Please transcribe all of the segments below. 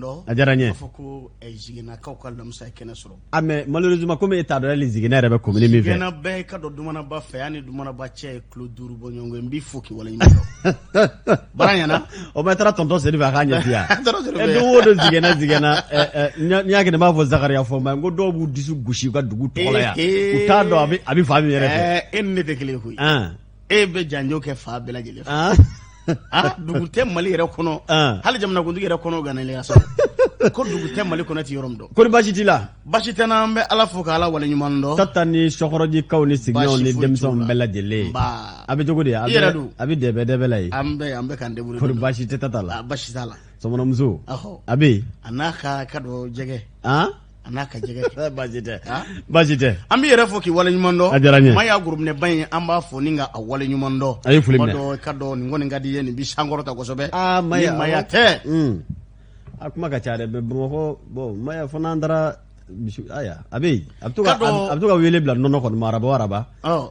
dɔn. A diyara n ye. A fɔ ko Ziginakaw ka Lamisa ye kɛnɛ sɔrɔ. Ah mais malheureusement, komi e t'a dɔn hali Zigina yɛrɛ bɛ commune min fɛ. Zigina bɛɛ ka dɔn Dumanaba fɛ, yan ni Dumanaba cɛ ye kilo 5 bɔ ɲɔgɔn ye. N b'i fo k'i waleɲuman dɔn. Baara ɲɛna. O ma taara tonton Sedu fɛ, a k'a ɲɛ yan. E don o don Zigina Zigina, n'i y'a kɛ ne b'a fɔ Zakariya Fɔnba n ko dɔw b'u disi gosi u ka dugu tɔgɔ la yan. U t'a dɔn a bɛ fan min yɛrɛ fɛ. E ni ne tɛ kelen ye koyi. E bɛ janjo kɛ fan bɛɛ lajɛlen fɛ. Dugu tɛ Mali yɛrɛ kɔnɔ, hali jamanakuntigi yɛrɛ kɔnɔ ganalen sɔrɔ ko dugu tɛ Mali kɔnɔ tɛ yɔrɔ min dɔn. Kɔri baasi t'i la? Baasi tɛ n na, an bɛ Ala fo ka Ala waleɲuman dɔn. Tata ni sɔkɔrɔjikaw ni sigiɲɔgɔnw ni denmisɛnw bɛɛ lajɛlen. A bɛ cogo di? I yɛrɛ dun? A bɛ dɛbɛ dɛbɛ la yen. An bɛ an bɛ k'an débrouiller. Kɔri baasi tɛ Tata la? Baasi t'a la. Sɔmɔnɔmuso? A bɛ yen. A n'a ka dɔ jɛgɛ. A n'a ka jɛgɛ. Baasi tɛ, baasi tɛ. An b'i yɛrɛ fo k'i waleɲuman dɔn. A diyara n ye. Maya gorobinɛba in, an b'a fo ni ka a waleɲuman dɔn. A ye foli minɛ. Ka dɔn nin kɔni ka di i ye, nin b'i sankɔrɔta kosɛbɛ. Aa Maya, ni Maya tɛ. A kuma ka ca dɛ, mais Bamakɔ, bon Maya fo n'an taara misi, aya a bɛ yen, a bɛ to ka a bɛ to ka wele bila nɔnɔ kɔni ma araba o araba.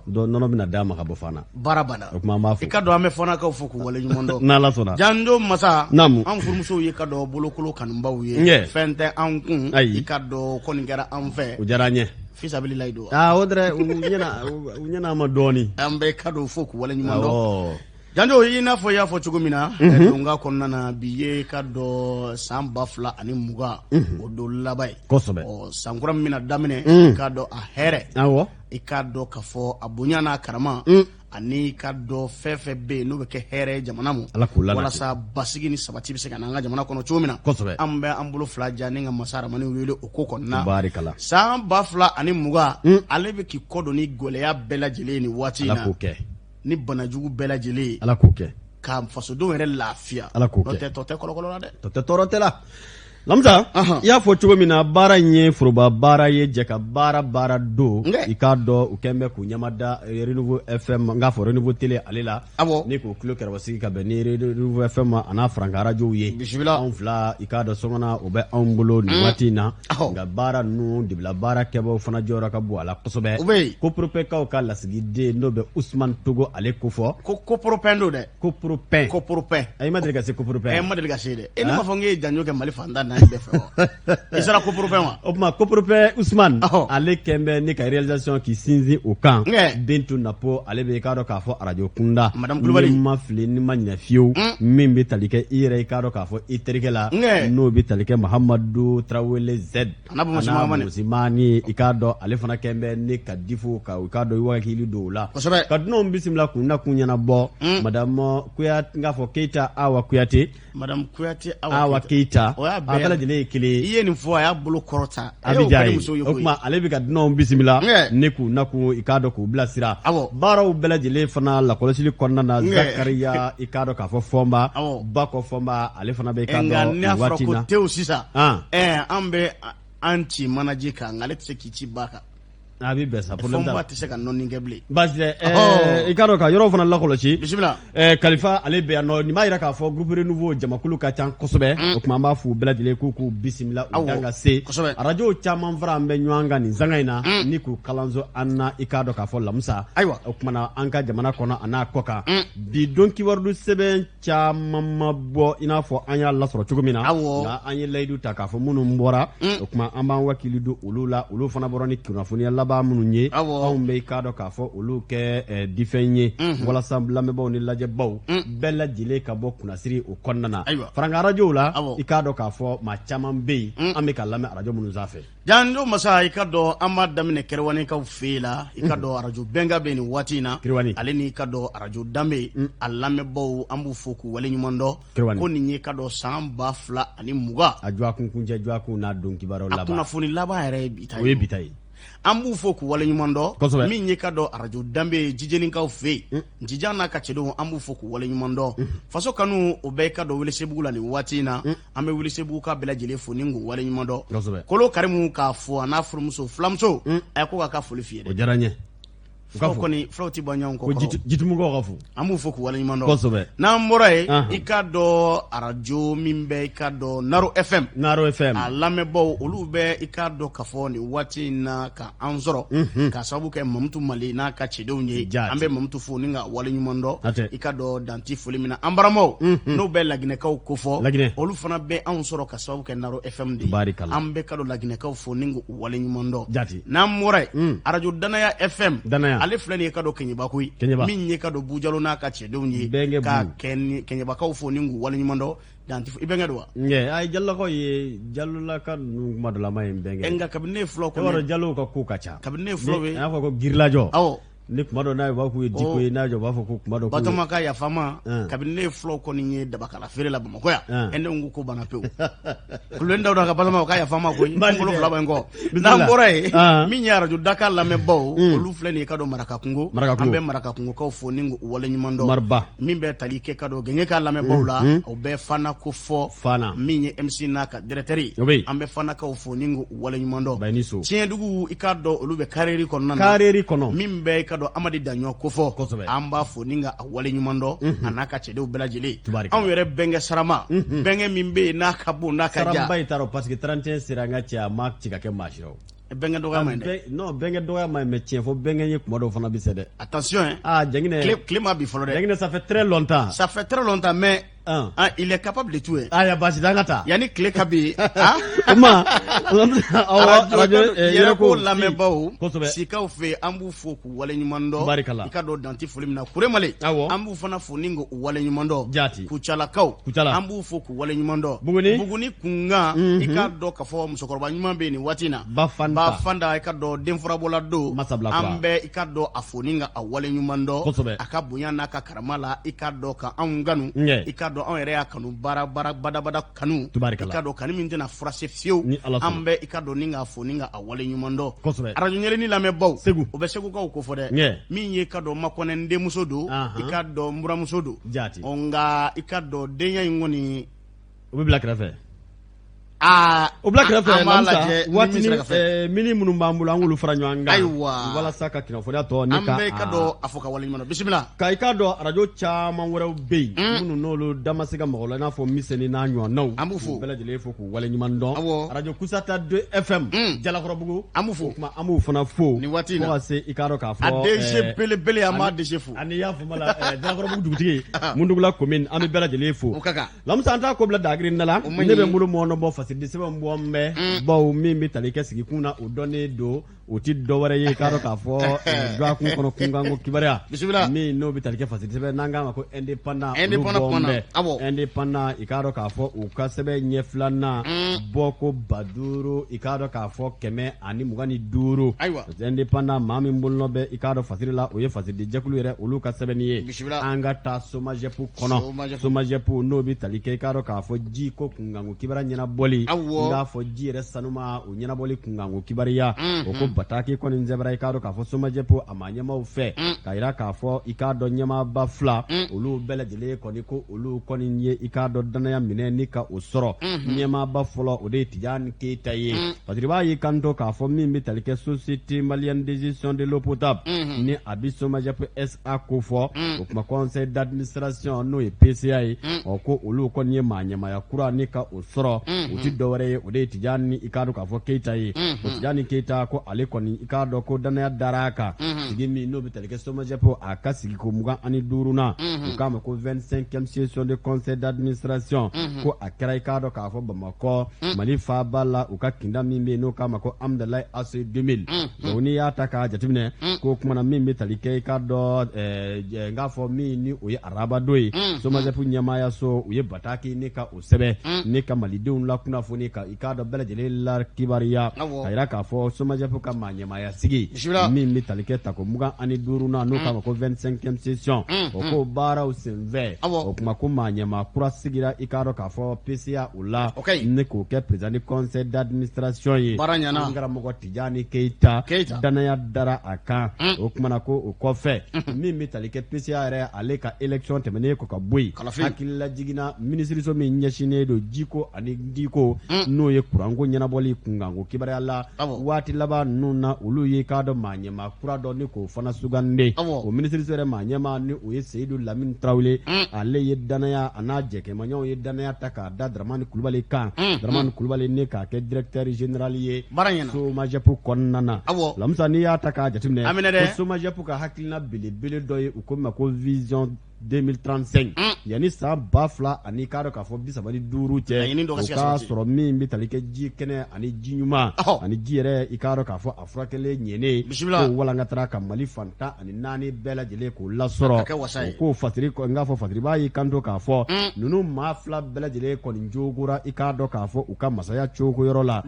Donc nɔnɔ bɛna d'a ma ka bɔ Fana. Baara banna. O tuma an b'a fo. I ka dɔn an bɛ Fanakaw fo k'u waleɲuman dɔn. N'Ala sɔnna. Janjo masa. Naamu. An furumusow ye ka dɔn bolokolo kanubaw ye. Fɛn tɛ an kun. Ayi. I ka dɔn kɔni kɛra an fɛ. O diyara an ye. Fisabililayi don. Aa o dɛrɛ, u ɲɛna ma dɔɔni. An bɛ ka dɔn fo k'u waleɲuman dɔn. Janjo, i n'a fɔ i y'a fɔ cogo min na, donka kɔnɔna na, bi ye ka dɔn san 2020, o don laban ye. Kosɛbɛ. Ɔ san kura min bɛna daminɛ, i ka dɔn a hɛrɛ. I ka dɔn k'a fɔ a bonya n'a karama, ani ka dɔn fɛn fɛn bɛ yen n'o bɛ kɛ hɛrɛ ye jamana ma. Ala k'o la walasa basigi ni sabati bɛ se ka na an ka jamana kɔnɔ cogo min na. Kosɛbɛ. An bɛ an bolo fila ja ni ka masa Ramani wele o ko kɔnɔna. Barikala. San 2020, ale bɛ k'i kɔ don ni gɛlɛya bɛɛ lajɛlen ye nin waati in na. Ala k'o kɛ. Ni banajugu bɛɛ lajɛlen ye. Ala k'o kɛ. Ka fasodenw yɛrɛ lafiya. Ala k'o kɛ. N'o tɛ tɔ tɛ kɔlɔkɔlɔ la dɛ. Tɔ tɛ tɔɔrɔ tɛ la. Lamisa, i y'a fɔ cogo min na, baara in ye foroba baara ye, jɛ ka baara baara don. I k'a dɔn u kɛn bɛ k'u ɲɛmada Renouveau FM, n k'a fɔ Renouveau Télé ale la. Awɔ. Ni k'u tulo kɛrɛfɛsigi ka bɛn ni Renouveau FM ma, a n'a farankan arajow ye. Bisimila. Anw fila, i k'a dɔn sɔngɔna o bɛ anw bolo nin waati in na. Nka baara ninnu dibila baara kɛbaaw fana jɔyɔrɔ ka bon a la kosɛbɛ. O bɛ yen. Koporopɛkaw ka lasigiden n'o bɛ Usumani Togo ale kofɔ. Ko Koporopɛn don dɛ. Koporopɛn. Koporopɛn. I ma deli ka se Koporopɛn? N ma deli ka se dɛ. E ne m'a fɔ n k'e ye janjo kɛ Mali fan tan naani bɛɛ fɛ wa? I sera Koporopɛn wa? O tuma Koporopɛn Usumani. Ale kɛn bɛ ni ka réalisation k'i sinsin o kan. Bintu Napo ale bɛ i k'a dɔn k'a fɔ arajo kunda. Madame Kulubali. Ni ma fili, ni ma ɲinɛ fiyewu. Min bɛ tali kɛ i yɛrɛ, i k'a dɔn k'a fɔ i terikɛ la. N'o bɛ tali kɛ Mahamadu Tarawele Z. A n'a Bonbosimani, i k'a dɔn ale fana kɛn bɛ ni ka difo ka i k'a dɔn i wakili don o la. Kosɛbɛ. Ka dunanw bisimila k'u nakun ɲɛnabɔ. Madame Kuyate, n k'a fɔ Keyita Awa Kuyate. Madame Kuyate Awa Keyita. O y'a bɛɛ. A bɛɛ lajɛlen ye kelen ye. I ye nin fɔ, a y'a bolo kɔrɔta. A bɛ diya ye. O tuma ale bɛ ka dunanw bisimila ni k'u nakun, i k'a dɔn k'u bilasira. Awɔ. Baaraw bɛɛ lajɛlen fana lakɔlɔsili kɔnɔna na, Zakariya, i k'a dɔn k'a fɔ Fɔnba. Bakɔ Fɔnba, ale fana bɛ i k'a dɔn nin waati in na. Nka n'a fɔra ko tewu sisan. An bɛ an ci manaji kan, nka ale tɛ se k'i ci ba kan. A bɛ bɛn sa, problème t'a la. Fɔnba tɛ se ka nɔɔni kɛ bilen. Baasi tɛ. I k'a dɔn ka yɔrɔw fana lakɔlɔsi. Bisimila. Kalifa ale bɛ yan nɔ, nin b'a jira k'a fɔ groupe Renouveau jamakulu ka ca kosɛbɛ. O tuma an b'a f'u bɛɛ lajɛlen k'u k'u bisimila, u dan ka se. Kosɛbɛ. Arajow caman fara an bɛ ɲɔgɔn kan nin sanga in na. Ni k'u kalanso an na, i k'a dɔn k'a fɔ Lamisa. Ayiwa. O tuma na an ka jamana kɔnɔ a n'a kɔ kan. Bi don kibarudu sɛbɛn caman ma bɔ i n'a fɔ an y'a lasɔrɔ cogo min na. Awɔ. Nka an ye layidu ta k'a fɔ minnu bɔra, o tuma an b'an wakili don olu la, olu fana bɔra ni kunnafoniya laban minnu ye. Awɔ. Anw bɛ i k'a dɔn k'a fɔ olu kɛ difɛn ye walasa lamɛnbaaw ni lajɛbaaw bɛɛ lajɛlen ka bɔ kunnasiri o kɔnɔna na. Ayiwa. Farankan arajow la, Awɔ. i k'a dɔn k'a fɔ maa caman bɛ yen an bɛ ka lamɛn arajo minnu sanfɛ. Janjo masa, i ka dɔn an b'a daminɛ Kɛrɛwanikaw fɛ yen la, i ka dɔn arajo Bɛnka bɛ nin waati in na. Kɛrɛwani. Ale ni i ka dɔn arajo Danbe, a lamɛnbaaw an b'u fo k'u waleɲuman dɔn. Kɛrɛwani. Ko nin ye ka dɔn san 2020. A dɔgɔkun kuncɛ dɔgɔkun n'a don kibaruyaw A laban. kunnafoni laban yɛrɛ ye bi ta ye. O ye bi ta ye. An b'u fo k'u waleɲuman dɔn. Kosɛbɛ. Min ye ka dɔn arajo Danbe Jijenikaw fɛ yen. Jijan n'a ka cɛdenw an b'u fo k'u waleɲuman dɔn. Faso kanu o bɛɛ ka dɔn Welesebugu la nin waati in na. An bɛ Welesebugu ka bɛɛ lajɛlen fo ni k'u waleɲuman dɔn. Kosɛbɛ. Kolo Karimu k'a fo a n'a furumuso filamuso. A ko k'a ka foli f'i ye dɛ. O diyara n ye. Fulaw kɔni, fulaw tɛ bɔ ɲɔgɔn kɔ. Ko Jitumukaw ka fo. An b'u fo k'u waleɲuman dɔn. Kosɛbɛ. N'an bɔra yen, i k'a dɔn arajo min bɛ, i k'a dɔn Naro FM. Naro FM. A lamɛnbaaw, olu bɛ, i k'a dɔn k'a fɔ nin waati in na ka an sɔrɔ, k'a sababu kɛ Mamutu Mali n'a ka cɛdenw ye. An bɛ Mamutu fo ni ka waleɲuman dɔn. I k'a dɔn danti foli min na, an baramaw n'o bɛ Laginɛkaw kofɔ, Laginɛ, olu fana bɛ anw sɔrɔ ka sababu kɛ Naro FM de ye. Barikala. An bɛ ka dɔn Laginɛkaw fo ni k'u waleɲuman dɔn. Jati. N'an bɔra yen, arajo Danaya FM. Danaya. Ale filɛ nin ye ka dɔn Keɲeba koyi. Keɲeba. Min ye ka dɔn Bujalo n'a ka cɛdenw ye. Bɛnkɛ ka Bu. Keɲebakaw fo ni k'u waleɲuman dɔn. Danti i bɛnkɛ don wa? Nka ayi, Jalolakaw ye, Jalolaka ninnu kuma dɔ la ma ye n bɛnkɛ. Nka kabini ne ye fulaw E b'a dɔn Jalow ka ko ka ca. Kabini ne ye fulaw ye. An y'a fɔ ko girilajɔ. Awɔ. Ni kuma dɔ n'a ye u b'a fɔ k'u ye Diko ye, n'a jɔ u b'a fɔ ko kuma dɔ k'u ye. Batɔma ka yafa n ma, kabini ne ye fulaw kɔni ye dabakala feere la Bamakɔ yan, ɛ ne ko ko banna pewu. Kulubali Dawuda ka Batɔma, o ka yafa n ma koyi, n bolo fila bɛ n kɔ. N'an bɔra yen, min ye arajo Daka lamɛnbaaw, olu filɛ nin ye ka dɔn Marakakungo, an bɛ Marakakungokaw fo ni k'u waleɲuman dɔn. Mariba. Min bɛ tali kɛ ka dɔn Gɛngɛ ka lamɛnbaaw la, o bɛ Fana ko fɔ. Fana. Min ye MC n'a ka directeur ye, O bɛ yen. an bɛ Fanakaw fo ni k'u waleɲuman dɔn. Bayiniso. Tiɲɛdugu, i k'a dɔn olu bɛ Kareri kɔnɔna na. Kareri kɔnɔ. Min bɛ i ka dɔn Amadi Daɲɔ kofɔ. Kosɛbɛ. An b'a fo ni ka a waleɲuman dɔn, a n'a ka cɛdenw bɛɛ lajɛlen. Tubaarikala. Anw yɛrɛ bɛnkɛ Sarama, bɛnkɛ min bɛ yen n'a ka bon n'a ka jan. Saramba in t'a dɔn parce que 31 sera n ka cɛ a ma ci ka kɛ maa si rɔ. Bɛnkɛ dɔgɔya ma ɲi dɛ. Non, bɛnkɛ dɔgɔya ma ɲi, mais tiɲɛ fɔ bɛnkɛ ye kuma dɔw fana bɛ se dɛ. Attention hein. Ah, Jɛnginɛ. Tile ma bi fɔlɔ dɛ. Jɛnginɛ, ça fait très longtemps. Ça fait très longtemps, mais ah, il est capable de tout hein. Ah, ya baasi tɛ, an ka taa. Yanni tile ka bi, ah. O ma awɔ, arajo yɛrɛko yɛrɛko lamɛnbaaw, kosɛbɛ, sikaw fɛ, an b'u fo k'u waleɲuman dɔn. Barikala. I ka dɔn danti foli min na, Kuremale, Awɔ. an b'u fana fo ni k'u waleɲuman dɔn. Jaati. Kucalakaw, Kucala. an b'u fo k'u waleɲuman dɔn. Buguni. Buguni kunkan, i ka dɔn k'a fɔ musokɔrɔba ɲuman bɛ yen nin waati in na. Bafanta. Bafanta, i ka dɔn denfurabɔla don. Masabila kura. An bɛ i ka dɔn a fo ni ka a waleɲuman dɔn. Kosɛbɛ. A ka bonya n'a ka karama la, i ka dɔn ka anw kanu. Ɲɛ. I ka dɔn anw yɛrɛ y'a kanu baara baara badabada kanu. Tubaarikala. I ka dɔn kanu min tɛna furase fiyewu. Ni Ala sɔnna. An bɛ i ka dɔn ni k'a fo ni ka a waleɲuman dɔn. Kosɛbɛ. Arajo ɲɛlɛni lamɛnbaw. Segu. O bɛ Segukaw ko fɔ dɛ. Ɲɛ. Min ye ka dɔn Makɔnɛ n denmuso don. I ka dɔn n buramuso don. Jaati. Ɔ, nka i ka dɔn denya in kɔni. O bɛ bila kɛrɛfɛ. Aa, O bila kɛrɛfɛ. An b'a Lamisa, lajɛ ni waati min ni sera ka fɛn. Mini minnu b'an bolo, an k'olu fara ɲɔgɔn kan. Ayiwa. Walasa ka kunnafoniya tɔ ni An ka bɛ i ka dɔn a fɔ ka waleɲuman dɔn. Bisimila. Ka i k'a dɔn arajo caman wɛrɛw bɛ yen minnu n'olu da ma se ka mɔgɔ la, i n'a fɔ Misɛnni n'a ɲɔgɔnnaw. An b'u fo. K'u bɛɛ lajɛlen fo k'u waleɲuman dɔn. Awɔ. Arajo Kusata 2 FM. Jalakɔrɔbugu. An b'u fo. O tuma an b'u fana fo. Nin waati in na. Fo ka se i k'a dɔn k'a fɔ. A DG belebele, an b'a DG fo. Ani i y'a faamu la, Jalakɔrɔbugu dugutigi Mundugula commune, an bɛ bɛɛ lajɛlen fo. O ka kan. Lamisa, an t'a ko bila dagiri da la. O man Ne ɲi. bɛ n bolo mɔnɔ bɔ fasidi sɛbɛn bɔ n bɛ bawo min bɛ tali kɛ sigikun na, o dɔnnen don, o tɛ dɔ wɛrɛ ye, k'a dɔn k'a fɔ dɔgɔkun kɔnɔ kunkanko kibaruya. Bisimila. Min n'o bɛ tali kɛ fasidi sɛbɛn n'an k'a ma ko indépendant, olu Indépendant bɔ n kumana. bɛ. Awɔ. Indépendant, i k'a dɔn k'a fɔ u ka sɛbɛn ɲɛ filanan bɔ ko 5000, i k'a dɔn k'a fɔ 125. Ayiwa. Indépendant, maa min bolonɔ bɛ i k'a dɔn fasiri la, o ye fasidi jɛkulu yɛrɛ olu ka sɛbɛnni ye. Bisimila. An ka taa SOMAGEP kɔnɔ. SOMAGEP. SOMAGEP n'o bɛ tali kɛ i k'a dɔn k'a fɔ ji ko kunkanko kibaruya ɲɛnabɔli. Awɔ. N k'a fɔ ji yɛrɛ sanuma o ɲɛnabɔli kunkanko kibaruya. O ko bataki kɔni sɛbɛnna i k'a dɔn k'a fɔ SOMAGEP a maa ɲɛmaaw fɛ. K'a jira k'a fɔ i k'a dɔn ɲɛmaaba fila olu bɛɛ lajɛlen kɔni ko olu kɔni ye i k'a dɔn danaya minɛ ni ka o sɔrɔ. Ɲɛmaaba fɔlɔ, o de ye Tijani Keyita ye. Parce que i b'a ye kanto k'a fɔ min bɛ tali kɛ Société malienne de gestion de l'eau potable ni a bɛ SOMAGEP SA ko fɔ, o tuma conseil d'administration n'o ye PCA ye, ɔ ko olu kɔni ye maa ɲɛmaaya kura ni ka o sɔrɔ, o tɛ dɔwɛrɛ ye, o de ye Tijani i k'a dɔn k'a fɔ Keyita ye. O Tijani Keyita ko ale kɔni i k'a dɔn ko danaya dara a kan sigi min n'o bɛ tali kɛ SOMAGEP a ka sigiko 25nan, u k'a ma ko 25e session de conseil d'administration, ko a kɛra i k'a dɔn k'a fɔ Bamakɔ Mali faaba la, u ka kinda min bɛ yen n'o k'a ma ko Amudalayi AC 2000. Donc n'i y'a ta k'a jateminɛ ko kumana min bɛ tali kɛ i k'a dɔn n k'a fɔ min ni o ye araba don ye, SOMAGEP ɲɛmaayaso u ye bataki ni ka o sɛbɛn ni ka malidenw lakunnafoni ka i k'a dɔn bɛɛ lajɛlen la kibaruya, Awɔ. ka jira k'a fɔ SOMAGEP ka maa ɲɛmaaya sigi Bisimila. min bɛ tali kɛ tako 25nan n'o k'a ma ko 25e session, o ko baaraw senfɛ, Awɔ. o kuma ko maa ɲɛmaa kura sigira i k'a dɔn k'a fɔ PCA o la, O ka ɲi. ne k'o kɛ président du conseil d'administration ye. Baara ɲɛna. An karamɔgɔ Tijani Keyita. Keyita. Danaya dara a kan. O kumana ko o kɔfɛ, min bɛ tali kɛ PCA yɛrɛ ale ka élection tɛmɛnen kɔ ka bɔ yen, Kalafili. hakilila jiginna minisiriso min ɲɛsinnen don jiko ani diko. ko n'o ye kuranko ɲɛnabɔli kunkanko kibaruya la waati laban ninnu na, olu ye k'a dɔn maa ɲɛmaa kura dɔ ni k'o fana sugandi. O minisiriso yɛrɛ maa ɲɛmaa ni o ye Seyidu Lamini Tarawele, ale ye danaya a n'a jɛkɛmaɲɔgɔnw ye danaya ta k'a da Daramani Kulubali kan, Daramani Kulubali ni k'a kɛ directeur général ye SOMAGEP kɔnɔna na. Lamisa, n'i y'a ta k'a jateminɛ, ko SOMAGEP ka hakilina belebele dɔ ye u ko min ma ko vision 2035, yanni san 2000 ani k'a dɔn k'a fɔ 35 cɛ, o k'a sɔrɔ min bɛ tali kɛ ji kɛnɛ ani ji ɲuman ani ji yɛrɛ, i k'a dɔn k'a fɔ a furakɛlen ɲɛnen, k'o walankatara ka Mali fan 14 bɛɛ lajɛlen k'o lasɔrɔ. O ko fasiri, n k'a fɔ fasiriba y'i kanto k'a fɔ ninnu maa fila bɛɛ lajɛlen kɔni jogora, i k'a dɔn k'a fɔ u ka masaya cogoyɔrɔ la,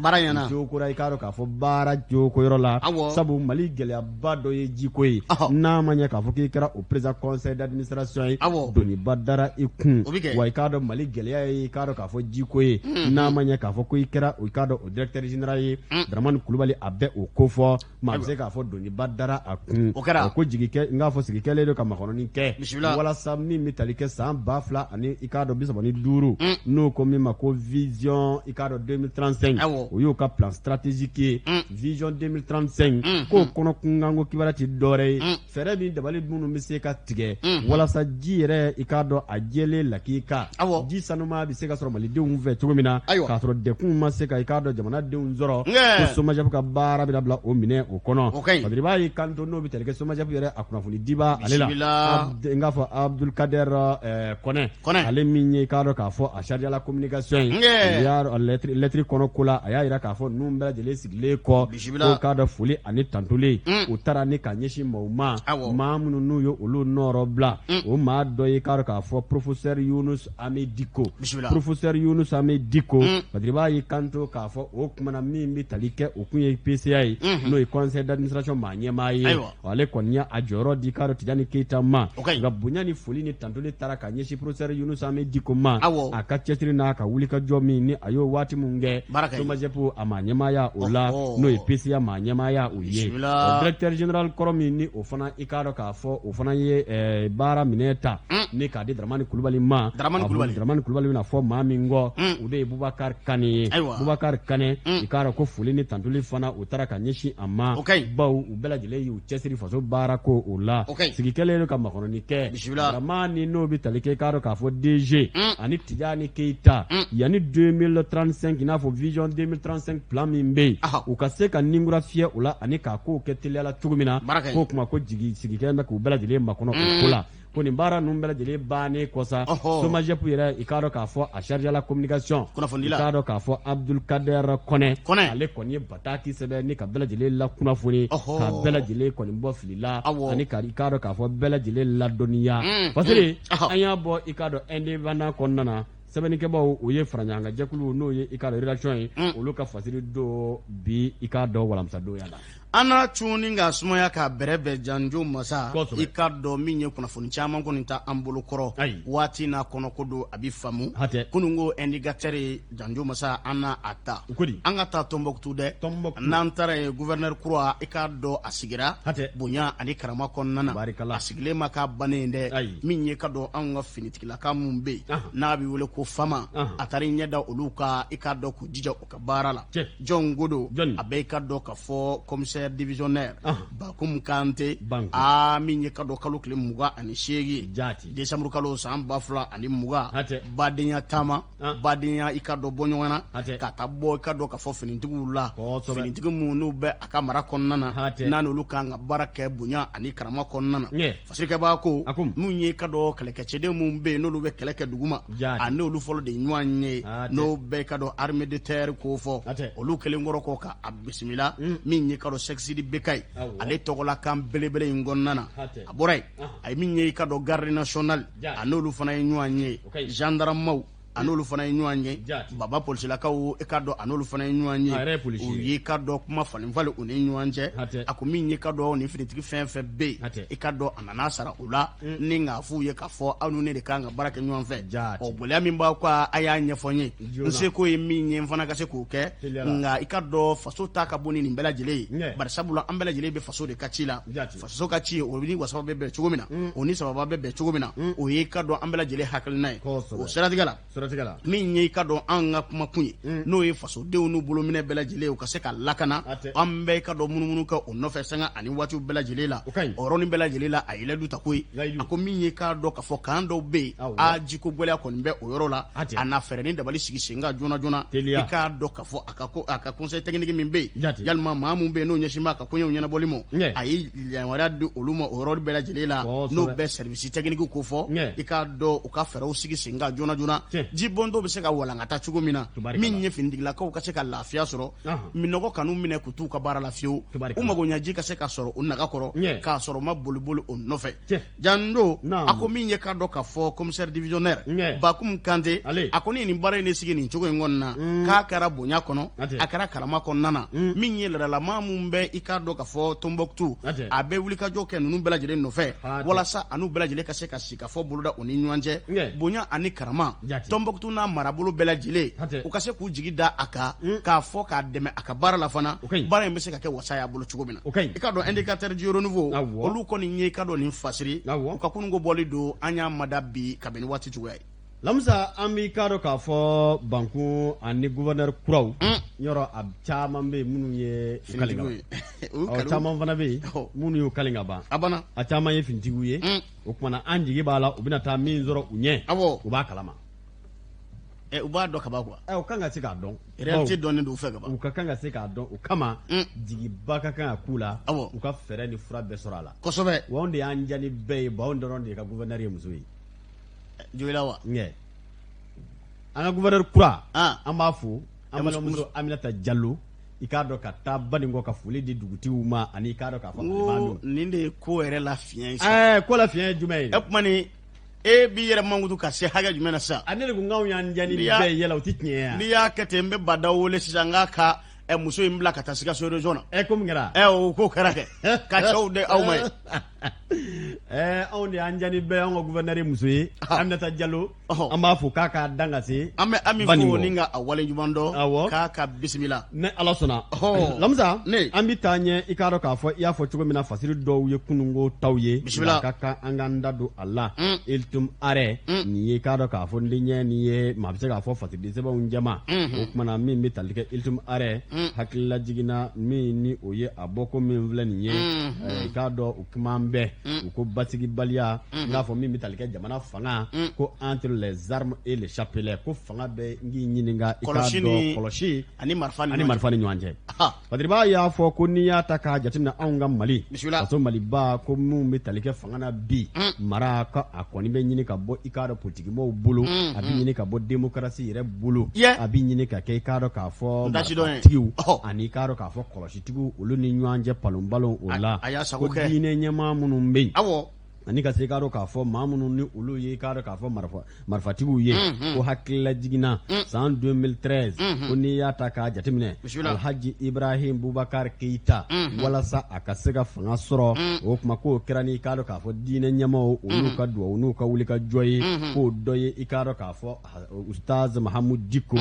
jogora, i k'a dɔn k'a fɔ baara cogoyɔrɔ la, sabu Mali gɛlɛyaba dɔ ye jiko ye. N'a ma ɲɛ k'a fɔ k'i kɛra o président conseil d'administration ye, doniba dara i kun. Wa i k'a dɔn Mali gɛlɛya ye, i k'a dɔn k'a fɔ jiko ye. N'a ma ɲɛ k'a fɔ ko i kɛra, i k'a dɔn o directeur général ye, Daramani Kulubali, a bɛ o ko fɔ, maa bɛ se k'a fɔ doniba dara a kun. O kɛra. O ko jigi kɛ, n k'a fɔ sigi kɛlen don ka makɔnɔni kɛ walasa min bɛ tali kɛ san 2000 ani i k'a dɔn 35, n'o ko min ma ko vision, i k'a dɔn 2035, o y'o ka plan stratégique ye, vision 2035. K'o kɔnɔ kunkanko kibaruya tɛ dɔwɛrɛ ye, fɛɛrɛ min dabali minnu bɛ se ka tigɛ walasa ji yɛrɛ, i k'a dɔn a jɛlen lakika, ji sanuma bɛ se ka sɔrɔ malidenw fɛ cogo min na, k'a sɔrɔ degun ma se ka, i k'a dɔn, jamanadenw sɔrɔ, ko SOMAGEP ka baara bɛna bila o minɛ o kɔnɔ. Fasiriba y'i kanto, n'o bɛ tali kɛ SOMAGEP yɛrɛ a kunnafoni diba ale la, n k'a fɔ Abdulkader Kɔnɛ, ale min ye, i k'a dɔn k'a fɔ a chargé la communication ye, lɛtiri kɔnɔ ko la, a y'a jira k'a fɔ ninnu bɛɛ lajɛlen sigilen kɔ, ko k'a dɔn foli ani tantuli u taara ni ka ɲɛsin maaw ma, maa minnu n'u ye olu nɔrɔ bila. O maa dɔ ye, k'a dɔn k'a fɔ professeur Yunus Ame Diko. Professeur Yunus Ame Diko, Fasiriba y'i kanto k'a fɔ o tuma na min bɛ tali kɛ o kun ye PCA ye, n'o ye conseil d'administration maa ɲɛmaa ye, ale kɔni ye a jɔyɔrɔ di, k'a dɔn Tijani Keyita ma. Nka bonya ni foli ni tantuli taara ka ɲɛsin professeur Yunus Ame Diko ma, a ka cɛsiri n'a ka wulikajɔ min ni a y'o waati min kɛ SOMAGEP a maa ɲɛmaaya o la, n'o ye PCA maa ɲɛmaaya o ye. Directeur général kɔrɔ min ni o fana, i k'a dɔn k'a fɔ o fana ye baara minɛ ta ni k'a di Dramani Kulubali ma. Dramani Kulubali bɛna fɔ maa min kɔ, o de ye Bubakari Kane ye. Bubakari Kane, i k'a dɔn ko foli ni tantuli fana o taara ka ɲɛsin a ma, bawo u bɛɛ lajɛlen y'u cɛsiri faso baara ko o la. Sigi kɛlen don ka makɔnɔni kɛ. Dramani n'o bɛ tali kɛ, i k'a dɔn k'a fɔ DG ani Tijani Keyita, yanni 2035, i n'a fɔ vision 2035 plan min bɛ yen, u ka se ka ninkura fiyɛ o la ani k'a kow kɛ teliya la cogo min na. K'o kuma ko jigi sigi kɛlen bɛ k'u bɛɛ lajɛlen makɔnɔ o ko la, ko nin baara ninnu bɛɛ lajɛlen bannen kɔ sa, SOMAGEP yɛrɛ, i k'a dɔn k'a fɔ a chargé la communication, i k'a dɔn k'a fɔ Abdulkader Kɔnɛ, ale kɔni ye bataki sɛbɛn ni ka bɛɛ lajɛlen lakunnafoni, ka bɛɛ lajɛlen kɔni bɔ fili la ani ka, i k'a dɔn k'a fɔ bɛɛ lajɛlen ladɔnniya. Parce que an y'a bɔ, i k'a dɔn, Indépendant kɔnɔna na, sɛbɛnnikɛbaaw, o ye faraɲɔgɔnkanjɛkulu, n'o ye, i k'a dɔn, rédaction ye, olu ka fasiri don bi, i k'a dɔn, walamisadonya la. An n'a cun ka sumaya ka bɛrɛ bɛn janjo masa. I k'a dɔn min ye kunnafoni caman kɔni ta an bolo kɔrɔ waati n'a kɔnɔ ko don, a bɛ faamu. Kunun ko Indicateur ye, janjo masa, an n'a a ta, an ka taa Tɔnbɔkutu dɛ. N'an taara yen, gouverneur kura, i k'a dɔn a sigira bonya ani karama kɔnɔna na. A sigilen ma k'a bannen dɛ. Min ye ka dɔn anw ka finitigilaka minnu bɛ yen n'a bɛ wele ko FAMa, a taara i ɲɛ da olu kan, i k'a dɔn k'u jija u ka baara la. Jɔn ko don? A bɛ i ka dɔn ka fɔ commissaire divisionnaire Bakum Kante, aa min ye ka dɔn kalo tile 28 décembre kalo san 2020, badenya taama, badenya, i ka dɔn bɔ ɲɔgɔn na ka taa bɔ, i ka dɔn ka fɔ finitigiw la, finitigi minnu n'u bɛ a ka mara kɔnɔna na, n'a n'olu kan ka baara kɛ bonya ani karama kɔnɔna na. Fasirikɛbaa ko minnu ye ka dɔn kɛlɛkɛcɛden minnu bɛ yen n'olu bɛ kɛlɛ kɛ duguma, a n'olu fɔlɔ de ɲɔgɔn ye, n'o bɛɛ ka dɔn armée de terre ko fɔ, olu kɛlen kɔrɔ kɔ ka a bisimila min ye ka dɔn Cheick Sidi Bekayi, ale tɔgɔla kan belebele in kɔnɔna na. A bɔra yen, a ye min ye i ka dɔn garde nationale, a n'olu fana ye ɲɔgɔn ye, gendarmew, a n'olu fana ye ɲɔgɔn ye, baba polisilakaw, i ka dɔn a n'olu fana ye ɲɔgɔn ye. U ye ka dɔn kuma falen falen u ni ɲɔgɔn cɛ. A ko min ye ka dɔn nin finitigi fɛn fɛn bɛ yen, i ka dɔn a nana sara u la ni k'a f'u ye k'a fɔ aw ni ne de kan ka baara kɛ ɲɔgɔn fɛ. Ɔ gɛlɛya min b'aw kan, a y'a ɲɛfɔ n ye, n seko ye min ye, n fana ka se k'o kɛ. Nka i ka dɔn faso ta ka bon ni nin bɛɛ lajɛlen ye, bari sabula an bɛɛ lajɛlen bɛ faso de ka ci la. Faso ka ci, o ni wasaba bɛ bɛn cogo min na, o ni sababa bɛ bɛn cogo min na, o ye ka dɔn an bɛɛ lajɛlen hakilina ye o siratigɛ la. siratigɛ la Min ye i ka dɔn an ka kumakun ye, n'o ye fasodenw n'u bolominɛ bɛɛ lajɛlen ye, u ka se ka lakana. A tɛ. An bɛɛ i ka dɔn munumunu kɛ o nɔfɛ sanga ani waatiw bɛɛ lajɛlen la. O ka ɲi. O yɔrɔnin bɛɛ lajɛlen la, a ye layidu ta koyi. Layidu. A ko min ye k'a dɔn k'a fɔ camp dɔw bɛ yen, a jiko gɛlɛya kɔni bɛ o yɔrɔ la, A tɛ. a na fɛɛrɛ ni dabali sigi sen kan joona joona. Teliya. I k'a dɔn k'a fɔ a ka ko a ka conseil technique min bɛ yen, Jate. yalima maa mun bɛ yen n'o ɲɛsin b'a ka koɲɛw ɲɛnabɔli ma, Ɲɛ. a ye yamaruya di olu ma o yɔrɔ bɛɛ lajɛlen la, n'o bɛ service technique ko fɔ, Ɲɛ. i k'a dɔn u ka fɛɛrɛw sigi sen kan joona joona, Tiɲɛ. jibɔntɔ bɛ se ka walankata cogo min na, Tubarikala. min ye finitigilakaw ka se ka lafiya sɔrɔ, minɔgɔ kan'u minɛ k'u t'u ka baara la fiyewu, Tubarikala. u mago ɲɛ ji ka se ka sɔrɔ u naga kɔrɔ, Ɲɛ. k'a sɔrɔ u ma boliboli o nɔfɛ. Tiɲɛ. Jando, Naamu. a ko min ye k'a dɔn k'a fɔ commissaire divisionnaire Ɲɛ. Bakum Kante, Ale. a ko ne ye nin baara in de sigi nin cogo in kɔnɔna na, k'a kɛra bonya kɔnɔ, Atɛ. a kɛra karama kɔnɔna na. Min ye ladalamaa mun bɛ i k'a dɔn k'a fɔ Tombouctou, Atɛ. a bɛ wulikajɔ kɛ ninnu bɛɛ lajɛlen nɔfɛ, Hatɛ. walasa a n'u bɛɛ lajɛlen ka se ka sigikafɔ boloda u ni ɲɔgɔn cɛ, Ɲɛ. bonya ani karama. Jate. Tombouctou n'a marabolo bɛɛ lajɛlen, Hatɛ. u ka se k'u jigi da a kan k'a fɔ k'a dɛmɛ a ka baara la fana, O ka ɲi. baara in bɛ se ka kɛ wasa y'a bolo cogo min na. O ka ɲi. I ka dɔn Indicateur du Renouveau, Awɔ. olu kɔni ye i ka dɔn nin fasiri, Awɔ. u ka kununko bɔli don, an y'a mada bi kabini waati cogoya ye. Lamusa, an b'i k'a dɔn k'a fɔ Banku ani gouverneur kuraw yɔrɔ a caman bɛ yen minnu ye u kalen ka Finitigiw ban. ye. U y'u Ɔ, kali- caman fana bɛ yen Ɔ. minnu y'u kalen ka ban. A banna. A caman ye finitigiw ye. O kumana an jigi b'a la u bɛna taa min sɔrɔ u ɲɛ, u b'a kalama. U b'a dɔn ka ban quoi. U kan ka se k'a dɔn. Réalité Bawo, dɔnnen don u fɛ ka ban. u ka kan ka se k'a dɔn, o kama jigiba ka kan ka k'u la, Awɔ. u ka fɛɛrɛ ni fura bɛɛ sɔrɔ a la. Kosɛbɛ. Wa anw de y'an diya ni bɛɛ ye, ba anw dɔrɔn de ka gouverneur ye muso ye. Joyila wa. Ɲɛ. An ka gouverneur kura, Ah. an b'a fo, an Eh, muso- balimamuso Aminata Jalo, i k'a dɔn ka taa Banikɔ ka foli di dugutigiw ma, ani i k'a dɔn k'a fɔ N ko alimamiw. nin de ye ko yɛrɛ la fiɲɛ ye sisan. Ko la fiɲɛ ye jumɛn ye? E kuma ni e b'i yɛrɛ mankutu ka se hakɛ jumɛn na sisan? A ne de ko k'anw y'an diya ni N'i y'a- bɛɛ ye, yala o tɛ tiɲɛ ye wa? N'i y'a kɛ ten, n bɛ Bada wele sisan, n k'a ka muso in bila ka taa Sikaso région na. Ko min kɛra? O ko kɛra kɛ ka cɛw di aw ma ye. Anw de y'an diya ni bɛɛ ye, anw ka gouverneur ye muso ye, Aminata Jalo, Ɔhɔ. an b'a fo k'a k'a dan ka se An bɛ Ami fo Banikɔ. ni ka a waleɲuman dɔn. Awɔ. K'a ka bisimila. Ni Ala sɔnna. Ɔhɔ. Lamusa, Ne. an bɛ taa ɲɛ, i k'a dɔn k'a fɔ i y'a fɔ cogo min na, fasiri dɔw ye kununko taw ye. Bisimila. Nka a ka kan an k'an da don a la. Ultime arrêt, nin ye i k'a dɔn k'a fɔ n denkɛ, nin ye maa bɛ se k'a fɔ fasiriden sɛbɛnw jɛma. O kumana na min bɛ tali kɛ ultime arrêt, hakilila jiginna min ni o ye a bɔ ko min filɛ nin ye. I k'a dɔn u kuma bɛɛ, u ko basigibaliya, n k'a fɔ min bɛ tali kɛ jamana fanga, ko entre les armes et les chapelets, ko fanga bɛ n k'i ɲininka, i k'a Kɔlɔsi dɔn ni- kɔlɔsi ani marifa ni ani ɲɔgɔn cɛ. marifa ni ɲɔgɔn cɛ. Aha. Badiriba y'a fɔ ko n'i y'a ta k'a jateminɛ anw ka Mali, Bisimila. faso Maliba, ko minnu bɛ tali kɛ fanga na bi, mara ka a kɔni bɛ ɲini ka bɔ i k'a dɔn politikimɔgɔw bolo, a bɛ ɲini ka bɔ démocratie yɛrɛ bolo, Yeah. a bɛ ɲini ka kɛ i k'a dɔn k'a fɔ N ta si dɔn ye. marifatigiw Ɔhɔ. ani i k'a dɔn k'a fɔ kɔlɔsitigiw, olu ni ɲɔgɔn cɛ palon-palon o A- la. a y'a sago Ko kɛ. diinɛ ɲɛmaa minnu bɛ yen, Awɔ. ani ka se i k'a dɔn k'a fɔ maa minnu ni olu ye i k'a dɔn k'a fɔ marifatigiw ye, ko hakilila jiginna san 2013, ko n'i y'a ta k'a jateminɛ, Bisimila. Alhaji Ibrahim Boubacar Keita, walasa a ka se ka fanga sɔrɔ, o tuma k'o kɛra ni i k'a dɔn k'a fɔ diinɛ ɲɛmaaw olu ka duwawu n'u ka wuli ka jɔ ye, k'o dɔ ye i k'a dɔn k'a fɔ Ustaz Mahamud Diko,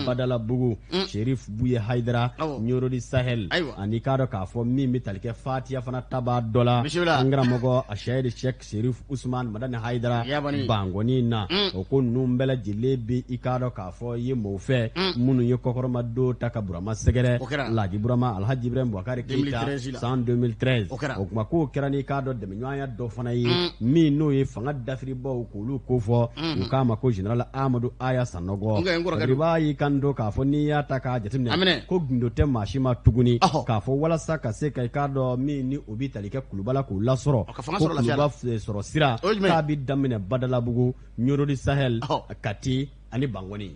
Badalabugu, Sherif Buye Haidara, Awɔ. Ɲoro di Sahel, Ayiwa. ani i k'a dɔn k'a fɔ min bɛ tali kɛ Fatiya fana ta b'a dɔ la, Bisimila. an karamɔgɔ Asayidi Sheikh Sherif Usman Madani Haidara Yabani. Bangoni na, o ko ninnu bɛɛ lajɛlen bɛ i k'a dɔn k'a fɔ ye mɔgɔw fɛ minnu ye kɔkɔrɔma don ta ka Burama sɛgɛrɛ, O kɛra. Laji Burama Alhaji Ibrahim Boubacar Keita 2013 la. san 2013. O kɛra. O tuma k'o kɛra n'i k'a dɔn dɛmɛɲɔgɔnya dɔ fana ye min n'o ye fanga dafiribaw k'olu kofɔ, u k'a ma ko général Amadu Aya Sanogo. N ka n kɔrɔkɛ don. Badiriba y'i kan don k'a fɔ n'i y'a ta k'a jateminɛ, Aminɛ. ko gundo tɛ maa si ma tuguni, Ɔhɔ. k'a fɔ walasa ka se ka i k'a dɔn min ni o bɛ tali kɛ kuluba la k'o lasɔrɔ, Ɔ, ka fanga ko sɔrɔ lafiya la. kuluba sɔrɔ sira O ye jumɛn ye? k'a bɛ daminɛ Badalabugu, Ɲoro di Sahel, Ɔhɔ. Kati ani Bangoni.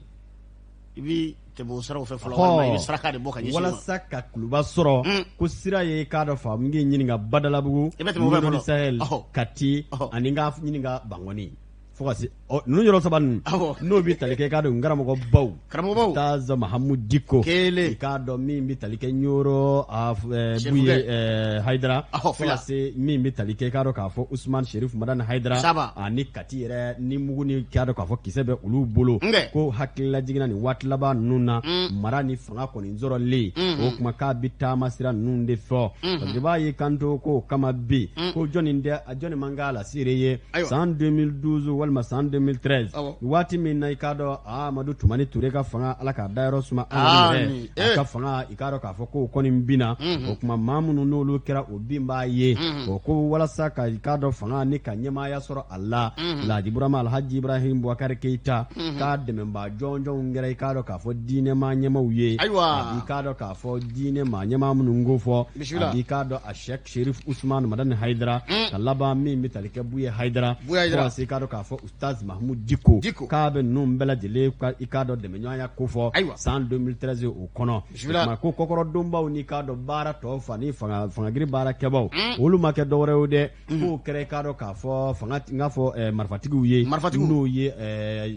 I b'i tɛmɛ o siraw fɛ fɔlɔ, Ɔhɔ. walima i bɛ saraka de bɔ ka ɲɛsin o ma. Walasa ka kuluba sɔrɔ, ko sira ye k'a dɔn faamu k'i ɲininka Badalabugu, I bɛ tɛmɛ o fɛ Ɲoro di fɔlɔ. Sahel, Ɔhɔ. Kati Ɔhɔ. ani n ka ɲininka Bangoni, fo ka se ɔ ninnu yɔrɔ saba ninnu, Awɔ. n'o bɛ tali kɛ i k'a dɔn n karamɔgɔ baw, Karamɔgɔbaw. Ustaz Mahamud Diko, Kelen. i k'a dɔn min bɛ tali kɛ Ɲoro a Sherifukɛ. Buye Hayidara, Ɔhɔ, fo fila. ka se min bɛ tali kɛ i k'a dɔn k'a fɔ Usman Sherif Madani Hayidara, Saba. ani Kati yɛrɛ ni mugu ni k'a dɔn k'a fɔ kisɛ bɛ olu bolo, Nkɛ. ko hakilila jiginna nin waati laban ninnu na, mara ni fanga kɔni sɔrɔlen, o tuma k'a bɛ taama sira ninnu de fɔ. Badiriba y'i kanto k'o kama bi, ko jɔnni tɛ jɔnni man k'a la seere ye Ayiwa. san 2012 walima walima san 2013 waati min na i k'a dɔn Amadu Tumani Ture ka fanga Ala k'a dayɔrɔ suma an yɛrɛ a ka fanga i k'a dɔn k'a fɔ k'o kɔni binna o tuma maa minnu n'olu kɛra o binbaa ye o ko walasa ka i k'a dɔn fanga ni ka ɲɛmaaya sɔrɔ a la Laji Burama Alhaji Ibrahim Bubakari Keyita k'a dɛmɛbaa jɔnjɔnw kɛra i k'a dɔn k'a fɔ diinɛ maa ɲɛmaaw ye ayiwa a b'i k'a dɔn k'a fɔ diinɛ maa ɲɛmaa minnu ko fɔ a b'i k'a dɔn a Sɛki Sherif Usman Madani Hayidara ka laban min bɛ tali kɛ Buye Hayidara fo ka se i k'a dɔn k'a fɔ Ustaz Mahmud Diko k'a bɛ ninnu bɛɛ lajɛlen i k'a dɔn dɛmɛɲɔgɔnya kofɔ san 2013 o kɔnɔ o ko kɔkɔrɔdonbaw n'i k'a dɔn baara tɔ fa ni fangagiri baarakɛbaw olu ma kɛ dɔwɛrɛ ye dɛ k'o kɛra i k'a dɔn k'a fɔ fanga n k'a fɔ marifatigiw ye marifatigiw n'o ye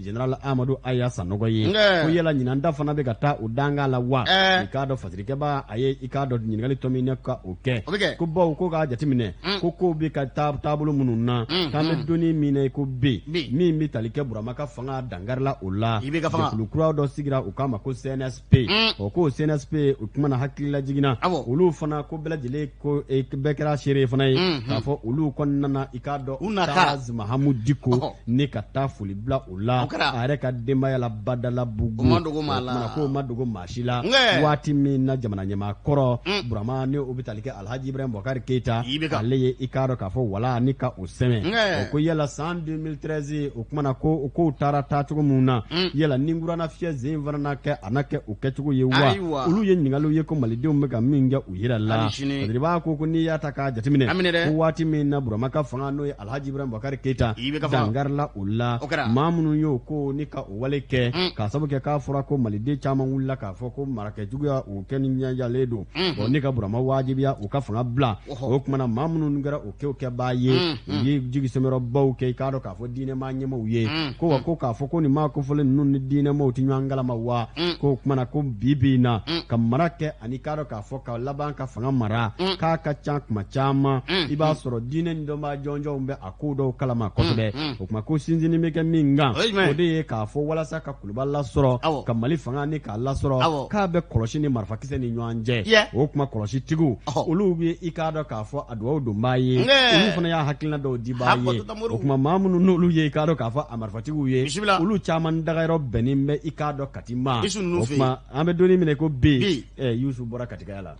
général Amadu Aya Sanɔgɔ ye ko yala ɲinan ta fana bɛ ka taa o dankan la wa i k'a dɔn fasirikɛba a ye i k'a dɔn ɲininkali tɔ min ka o kɛ ko bawo ko k'a jateminɛ ko kow bɛ ka taa taabolo minnu na k'an bɛ donni min na i ko bi min bɛ tali kɛ Burama ka fanga dankarila o la jɛkulu kura dɔ sigira u k'a ma ko CNSP o ko CNSP o kuma na hakililajigin na olu fana ko bɛɛ lajɛlen ko bɛɛ kɛra seere fana ye k'a fɔ olu kɔni nana i k'a dɔn Ustaz Mahamudu Diko ni ka taa foli bila o la a yɛrɛ ka denbaya la Badalabugu k'o ma dogo maa si la waati min na jamana ɲɛmaa kɔrɔ Burama ni o bɛ tali kɛ Alhaji Ibrahim Bubakari Keyita ale ye i k'a dɔn k'a fɔ wala ni ka o sɛmɛ o ko yala san 2013 o kuma na ko kow taara taacogo minnu na yala ni kura na fiyɛ sen fana na kɛ a na kɛ o kɛcogo ye wa olu ye ɲininkaliw ye ko malidenw bɛ ka min kɛ u yɛrɛ la Fasiriba ko n'i y'a ta k'a jateminɛ ko waati min na Burama ka fanga n'o ye Alhaji Ibrahim Bubakari Keyita dankarila o la maa minnu y'o ko ni ka o wale kɛ k'a sababu kɛ k'a fɔra ko maliden caman wulila k'a fɔ ko marakɛjuguya o kɛ ni ɲɛjalen don ni ka Burama wajibiya u ka fanga bila o tuma na maa minnu kɛra o kɛw kɛbaa ye u ye jigisɛmɛyɔrɔbaw kɛ i k'a dɔn k'a fɔ diinɛmaa ɲɛmaaw ye ko wa ko k'a fɔ ko nin maa kofɔlen ninnu ni diinɛmaaw tɛ ɲɔgɔn kalama wa ko o tuma na ko bi bi in na ka mara kɛ ani k'a dɔn k'a fɔ ka laban ka fanga mara k'a ka ca kuma caman i b'a sɔrɔ diinɛ ni dɔnbaa jɔnjɔnw bɛ a ko dɔw kalama kosɛbɛ o tuma ko sinsinni bɛ kɛ min kan o de ye k'a fɔ walasa ka kuluba lasɔrɔ ka Mali fanga ni k'a lasɔrɔ k'a bɛ kɔlɔsi ni marifakisɛ ni ɲɔgɔn cɛ o tuma kɔlɔsitigiw olu bɛ i k'a dɔn k'a fɔ a dugawu donbaa ye olu fana y'a hakilina dɔw dibaa ye o tuma maa minnu n'olu ye i k'a dɔn k'a fɔ a marifatigiw ye olu caman dagayɔrɔ bɛnnen bɛ i k'a dɔn Kati ma o tuma an bɛ don min na ko bi Yusu bɔra Katikaya la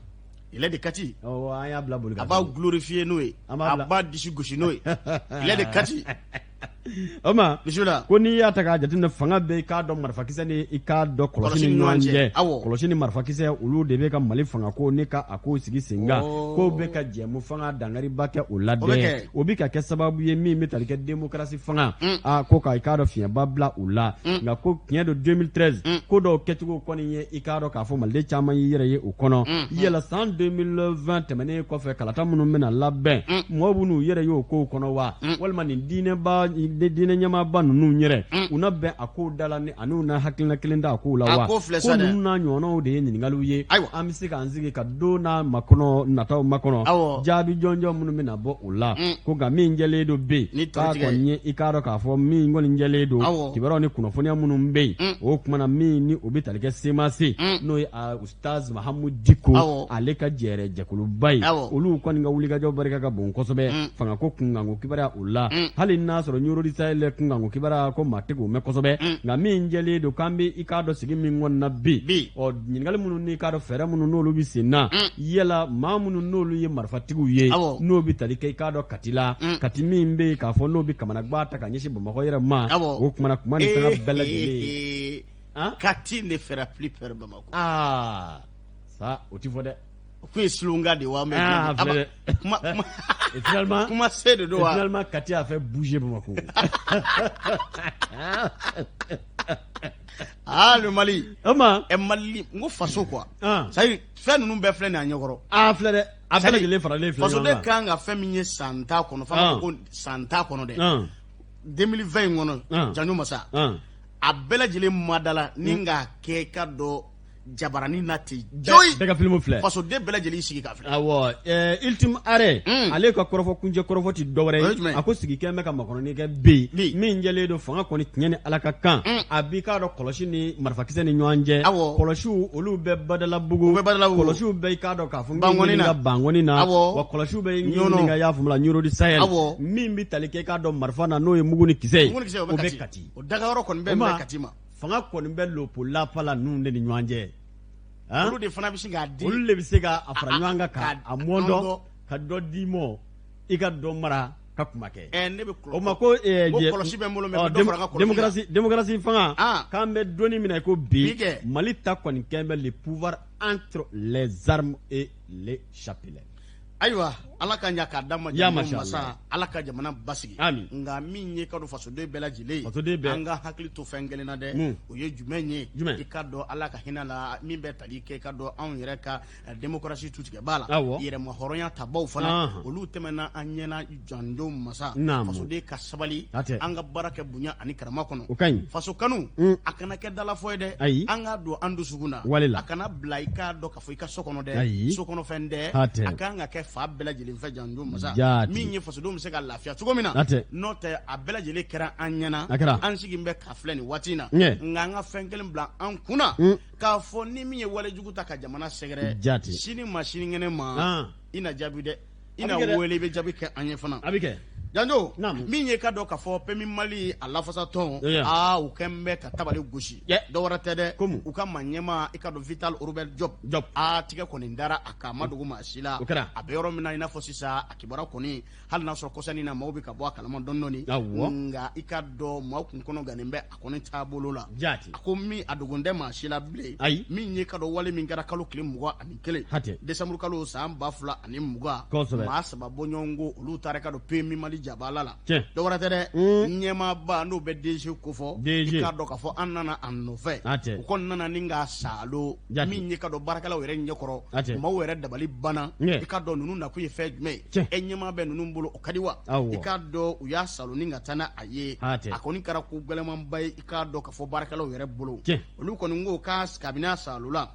il est de Kati an y'a bila boli a b'a glorifier n'o ye a b'a disi gosi n'o ye il est de Kati o ma bisimila ko n'i y'a ta k'a jateminɛ fanga bɛ i k'a dɔn marifakisɛ ni i k'a dɔn kɔlɔsi ni ɲɔgɔn cɛ kɔlɔsi ni marifakisɛ olu de bɛ ka Mali fanga ko ni ka a ko sigi sen kan k'o bɛ ka jɛmu fanga dankariba kɛ o la dɛ o bɛ ka kɛ sababu ye min bɛ tali kɛ démocratie fanga a ko ka i k'a dɔn fiɲɛba bila o la nka ko tiɲɛ don 2013 ko dɔw kɛcogo kɔni ye i k'a dɔn k'a fɔ maliden caman y'i yɛrɛ ye o kɔnɔ yala san 2020 tɛmɛnen kɔfɛ kalata minnu bɛna labɛn mɔgɔw bɛn'u yɛrɛ ye o kow kɔnɔ wa walima nin diinɛba diinɛ ɲɛmaaba ninnu yɛrɛ u na bɛn a kow da la ni ani u na hakilina kelen ta a kow la wa ko ninnu n'a ɲɔgɔnnaw de ye ɲininkaliw ye an bɛ se k'an sigi ka don n'a makɔnɔ nataw makɔnɔ jaabi jɔnjɔn minnu bɛna bɔ o la ko nka min jɛlen don bɛ yen k'a kɔni ye i k'a dɔn k'a fɔ min kɔni jɛlen don kibaruyaw ni kunnafoniya minnu bɛ yen o tuma na min ni o bɛ tali kɛ CMAS n'o ye Ustaz Mahamudu Diko ale ka jɛrɛ jɛkuluba ye olu kɔni ka wulikajɔ barika ka bon kosɛbɛ fangako kunkanko kibaruya o la hali n'a sɔrɔ Ɲɔrɔ du Sahel kunkanko kibaruya ko maa tɛ k'o mɛn kosɛbɛ nka min jɛlen don k'an bɛ i k'a dɔn sigi min kɔni na bi ɔ ɲininkali minnu n'i k'a dɔn fɛɛrɛ minnu n'olu bɛ sen na yala maa minnu n'olu ye marifatigiw ye n'o bɛ tali kɛ i k'a dɔn Kati la Kati min bɛ yen k'a fɔ n'o bɛ kamanagan ta ka ɲɛsin Bamakɔ yɛrɛ ma o tuma na kuma ni sanga bɛɛ lajɛlen Kati ne fera plus peur Bamako. Ah, ça, o ti fɔ dɛ. O kun ye slogan de wa mais ah, filɛ dɛ. Kuma kuma. Et finalement, kuma se de don wa. Et finalement, Kati a fait bouger Bamako. Ah, le Mali. O ma. Ɛ Mali, n ko faso quoi. Ah. C'est à dire fɛn ninnu bɛɛ filɛ nin ye a ɲɛkɔrɔ. Ah, filɛ dɛ. A bɛɛ lajɛlen faralen filɛ ɲɔgɔn kan. Fasoden kan ka fɛn min ye san tan kɔnɔ, f'an b'a fɔ ko san tan kɔnɔ dɛ. 2020 in kɔnɔ, janjo masa. A bɛɛ lajɛlen madala ni k'a kɛ ka dɔn. Jabaranin na ten joyi, bɛɛ ka filimu filɛ, fasoden bɛɛ lajɛlen y'i sigi k'a filɛ. Awɔ, ultime arrêt, ale ka kɔrɔfɔ kuncɛ kɔrɔfɔ tɛ dɔwɛrɛ ye, a ko sigi kɛn bɛ ka makɔnɔni kɛ bi min jɛlen don fanga kɔni tiɲɛ ni Ala ka kan, a b'i k'a dɔn kɔlɔsi ni marifakisɛ ni ɲɔgɔn cɛ, kɔlɔsiw olu bɛ Badalabugu, kɔlɔsiw bɛ i k'a dɔn k'a fɔ Bankɔni na, wa kɔlɔsiw bɛ ɲininka i y'a faamu la Ɲɔrɔ du Sahel, min bɛ tali kɛ i k'a dɔn marifa na n'o ye mugu ni kisɛ ye, o bɛ Kati, o dagayɔrɔ kɔni bɛ Kati ma. Fanga kɔni bɛ lopo lapa la ninnu de ni ɲɔgɔn cɛ. Olu de fana bɛ se k'a di, olu de bɛ se ka a fara ɲɔgɔn kan ka a mɔndɔn ka dɔ d'i ma i ka dɔ mara ka kuma kɛ. Ne bɛ o ma ko kɔlɔsi bɛ n bolo mais dɔ fara n ka kɔlɔsi kan. Démocratie fanga k'an bɛ donni min na i ko bi, Mali ta kɔni kɛn bɛ le pouvoir entre les armes et les chapelets. Ayiwa, Ala ka ɲa k'a d'an ma, Ya masa Ala ka jamana basigi. Amin. Nka min ye ka dɔn fasoden bɛɛ lajɛlen ye, fasoden bɛɛ, an ka hakili to fɛn kelen na dɛ, o ye jumɛn ye? Jumɛn? I ka dɔn Ala ka hinɛ la min bɛ tali kɛ i ka dɔn anw yɛrɛ ka démocratie tutigɛba la, yɛrɛma hɔrɔnya tabaw fana, olu tɛmɛna an ɲɛna janjo masa. Fasoden ka sabali, an ka baara kɛ bonya ani karama kɔnɔ. O ka ɲi. Faso kanu a kana kɛ dalafɔ ye dɛ. Ayi. An k'a don an dusukun na. Wale la. A kana bila i k'a dɔn k'a fɔ i ka so kɔnɔ dɛ. Ayi. So kɔnɔ fɛn dɛ. A kan ka kɛ fan bɛɛ lajɛlen fɛ janjo masa. Min ye fasodenw bɛ se ka lafiya cogo min na. N'o tɛ a bɛɛ lajɛlen kɛra an ɲɛna. A kɛra. An sigilen bɛ k'a filɛ nin waati in na. Nka an ka fɛn kelen bila an kun na. K'a fɔ ni min ye walejugu ta ka jamana sɛgɛrɛ. Sini ma sinikɛnɛ ma. I na jaabi dɛ. I na wele, i bɛ jaabi kɛ an ye fana. A bɛ kɛ. Janjo, min ye ka dɔn k'a fɔ PMU Mali a lafasatɔn, aa u kɛn bɛ ka tabali gosi, dɔwɛrɛ tɛ dɛ, u ka maa ɲɛmaa i ka dɔn Vital Robert Diop, aa tigɛ kɔni dara a kan, a ma dogo maa si la, a bɛ yɔrɔ min na i n'a fɔ sisan a kibaruya kɔni, hali n'a sɔrɔ kɔsa in na maaw bɛ ka bɔ a kalama dɔɔni dɔɔni, nka i ka dɔn maaw kun kɔnɔ gannen bɛ a kɔni taabolo la. A ko min a dogon tɛ maa si la bilen, min ye ka dɔn wale min kɛra kalo tile 21 décembre kalo san 2020, maa saba bɔɲɔgɔnko olu taara ka dɔn PMU Mali jabala la, dɔwɛrɛ tɛ dɛ, ɲɛmaaba n'o bɛ DG kofɔ, i k'a dɔn k'a fɔ an nana a nɔfɛ, u kɔni nana ni k'a saalo, min ye ka dɔn baarakɛlaw yɛrɛ ɲɛkɔrɔ, maaw yɛrɛ dabali banna, i k'a dɔn ninnu nakun ye fɛn jumɛn ye, e ɲɛmaa bɛ ninnu bolo o ka di wa? I k'a dɔn u y'a saalo ni ka taa n'a ye, a kɔni kɛra ko gɛlɛnmanba ye, i k'a dɔn k'a fɔ baarakɛlaw yɛrɛ bolo, olu kɔni ko k'a kabini a saalola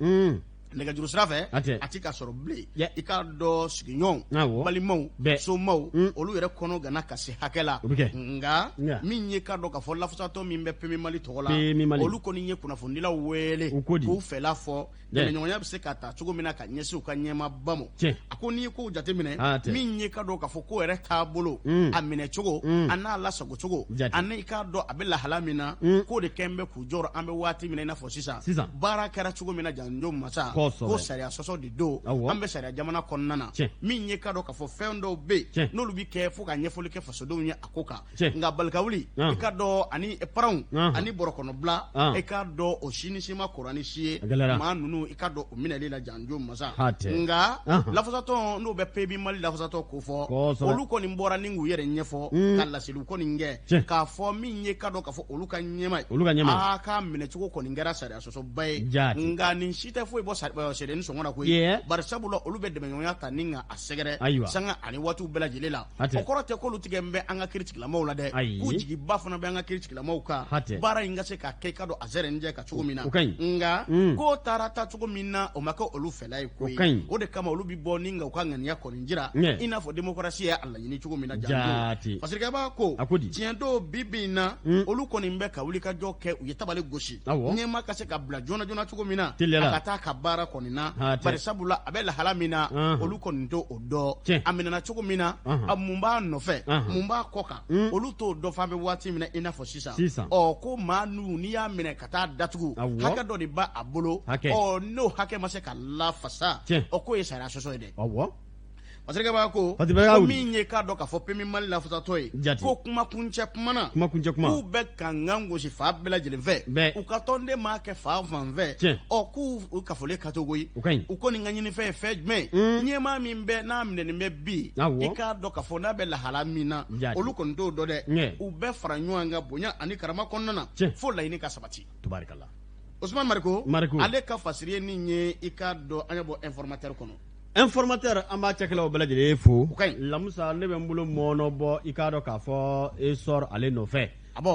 nɛgɛjuru sira fɛ a ti ka sɔrɔ bilen, i k'a dɔn sigiɲɔgɔnw, balimaw, somaw, olu yɛrɛ kɔnɔ gana ka se hakɛ la. Nka min ye k'a dɔn k'a fɔ lafasatɔn min bɛ PMU Mali tɔgɔ la, olu kɔni ye kunnafonidilaw wele k'u fɛla fɔ dɛmɛɲɔgɔnya bɛ se ka ta cogo min na ka ɲɛsin u ka ɲɛmaaba ma. A ko n'i ye kow jateminɛ, min ye ka dɔn k'a fɔ ko yɛrɛ taabolo, a minɛ cogo, a n'a lasago cogo, ani i k'a dɔn a bɛ lahala min na, k'o de kɛn bɛ k'u jɔrɔ an bɛ waati min na i n'a fɔ sisan. Baara kɛra cogo min na janjo masa, ko sariya sɔsɔ de don, an bɛ sariya jamana kɔnɔna na. Min ye ka dɔn k'a fɔ fɛn dɔw bɛ yen n'olu bɛ kɛ fo ka ɲɛfɔli kɛ fasodenw ye a ko kan, nka balikawuli i ka dɔn ani paranw ani bɔrɔkɔnɔbila, i ka dɔn o si ni si ma kɔrɔ ni si ye, maa ninnu i ka dɔn o minɛli la janjo masa. Nka lafasatɔn n'o bɛ PMU Mali lafasatɔn kofɔ, olu kɔni bɔra ni k'u yɛrɛ ɲɛfɔ ka laseliw kɔni kɛ k'a fɔ min ye ka dɔn k'a fɔ olu ka ɲɛmaa ye, aa k'a minɛcogo kɔni kɛra sariya sɔsɔba ye, nka nin si tɛ foyi bɔ sɛden sɔngɔ na koyi, bari sabula olu bɛ dɛmɛɲɔgɔnya ta ni ka a sɛgɛrɛ sanga ani waatiw bɛɛ lajɛlen la. O kɔrɔ tɛ k'olu tigɛ bɛ an ka kiritigilamaw la dɛ, k'u jigiba fana bɛ an ka kiritigilamaw kan baara in ka se ka kɛ i ka dɔn a sɛrɛnjɛ ka cogo min na, nka ko taara taa cogo min na o ma kɛ olu fɛla ye koyi. O de kama olu bɛ bɔ ni ka u ka ŋaniya kɔni jira i n'a fɔ démocratie ye a laɲini cogo min na. Janjo Fasirikɛba ko tiɲɛ don, bi bi in na olu kɔni bɛ ka wulikajɔ kɛ, u ye tabali gosi ɲɛmaa ka se ka bila joona joona cogo min na a ka taa ka baara kɔni na, bari sabula a bɛ lahala min na olu kɔni t'o dɔn, a minɛna cogo min na, a mun b'a nɔfɛ, mun b'a kɔ kan, olu t'o dɔn f'an bɛ waati min na i n'a fɔ sisan. Ɔ ko maa ninnu n'i y'a minɛ ka taa datugu, hakɛ dɔ de b'a bolo, ɔ n'o hakɛ ma se ka lafasa, ɔ k'o ye sariya sɔsɔ ye dɛ. Fasirikɛba ko min ye k'a dɔn k'a fɔ PMU Mali lafasatɔ ye, ko kumakuncɛ kuma na, k'u bɛ kankan gosi fan bɛɛ lajɛlen fɛ, u ka tɔnden maa kɛ fan fan fɛ, ɔ k'u kafolen ka to koyi. U kɔni ka ɲinifɛn ye fɛn jumɛn ye? Ɲɛmaa min bɛ n'a minɛnen bɛ bi, i k'a dɔn k'a fɔ n'a bɛ lahala min na, olu kɔni t'o dɔn dɛ. U bɛɛ fara ɲɔgɔn kan bonya ani karama kɔnɔna na fo laɲini ka sabati. Usumani Mariko, ale ka fasiri ye nin ye, i k'a dɔn an y'a bɔ Informateur kɔnɔ. Informateur, an b'a cakɛlaw bɛɛ lajɛlen fo. Lamusa, ne bɛ n bolo mɔɔnɔ bɔ i k'a dɔn k'a fɔ Essor ale nɔfɛ.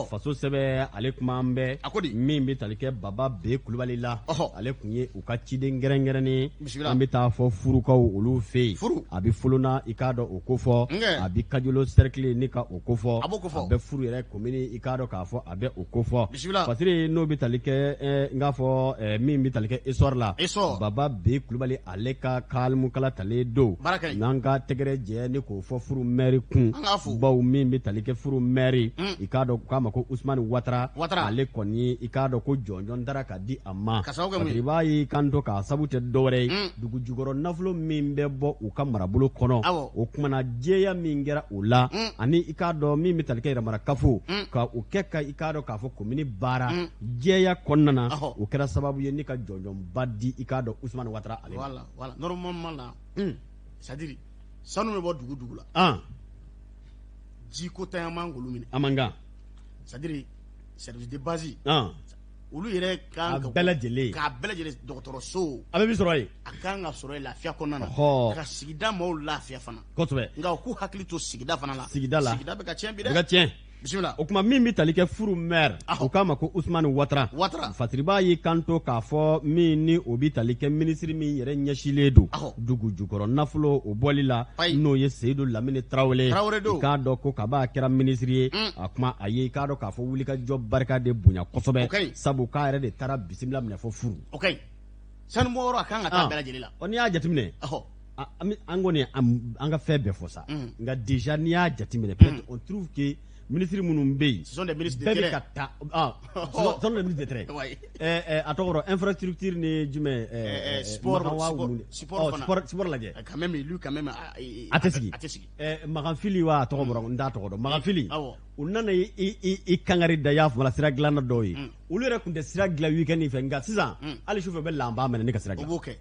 Faso sɛbɛn ale kuma an bɛɛ min bɛ tali kɛ Baba B Kulubali la, ale tun ye u ka ciden kɛrɛnkɛrɛnnen. An bɛ taa fɔ furukaw olu fɛ yen, a bɛ Folona i k'a dɔn o kofɔ, a bɛ Kajolo cercle ni ka o kofɔ, a bɛ furu yɛrɛ commune i k'a dɔn k'a fɔ a bɛ o kofɔ. Fasiri n'o bɛ tali kɛ n k'a fɔ min bɛ tali kɛ Essor la, Baba B Kulubali ale ka kalimukala talen don n'an ka tɛgɛrɛ jɛ ni k'o fɔ furu maire kun bawo min bɛ tali kɛ furu maire i k'a dɔn k'a ma ko Usumani Watara ale kɔni i k'a dɔn ko jɔnjɔn dara ka di a ma i b'a ye kan to k'a sabu tɛ dɔwɛrɛ ye dugu jukɔrɔ nafolo min bɛ bɔ u ka marabolo kɔnɔ o kuma na jɛya min kɛra o la ani i k'a dɔn min bɛ tali kɛ yɛrɛmara kafo ka o kɛ ka i k'a dɔn k'a fɔ komini baara jɛya kɔnɔna na o kɛra sababu ye ni ka jɔnjɔnba di i k'a dɔn Usumani Watara ale ma. Voilà, voilà. Normalement la, c'est à dire sanu bɛ bɔ dugu dugu la. Jiko tanya man k'olu minɛ. A man kan. C'est à dire service de base. Olu yɛrɛ kan ka. A bɛɛ lajɛlen. K'a bɛɛ lajɛlen dɔgɔtɔrɔso. A bɛɛ bɛ sɔrɔ yen. A kan ka sɔrɔ yen lafiya kɔnɔna na. Ka sigida maaw lafiya fana. Kosɛbɛ. Nka u k'u hakili to sigida fana la. Sigida la. Sigida bɛ ka tiɲɛ bi dɛ. A bɛ ka tiɲɛ. Bisimila. O tuma min bɛ tali kɛ furu maire o k'a ma ko Usumani Watara Fasiriba y'i kanto k'a fɔ min ni o bɛ tali kɛ minisiri min yɛrɛ ɲɛsinlen don dugu jukɔrɔ nafolo o bɔli la n'o ye Seyidu Lamini Tarawele i k'a dɔn ko kaba a kɛra minisiri ye a kuma a ye i k'a dɔn k'a fɔ wulikajɔ barika de bonya kosɛbɛ sabu k'a yɛrɛ de taara bisimila minɛ fo furu sanubɔyɔrɔ a kan ka taa bɛɛ lajɛlen la n'i y'a jateminɛ an kɔni an ka fɛn bɛɛ fɔ sa nka déjà n'i y'a jateminɛ peut-être on trouve que minisiri minnu bɛ yen ce sont des ministres de terrain bɛɛ bɛ ka taa ce sont des ministres de terrain a tɔgɔ rɔ infrastructure ni jumɛn sport sport sport lajɛ quand même lui quand même a tɛ sigi a tɛ sigi Makan Fili wa a tɔgɔ bɔra n t'a tɔgɔ dɔn Makan Fili u nana i kangari da y'a fɔ la sira dilanna dɔw ye olu yɛrɛ tun tɛ sira dilan week-end fɛ nka sisan hali sufɛ bɛ lanba minɛ ne ka sira dilan o b'o kɛ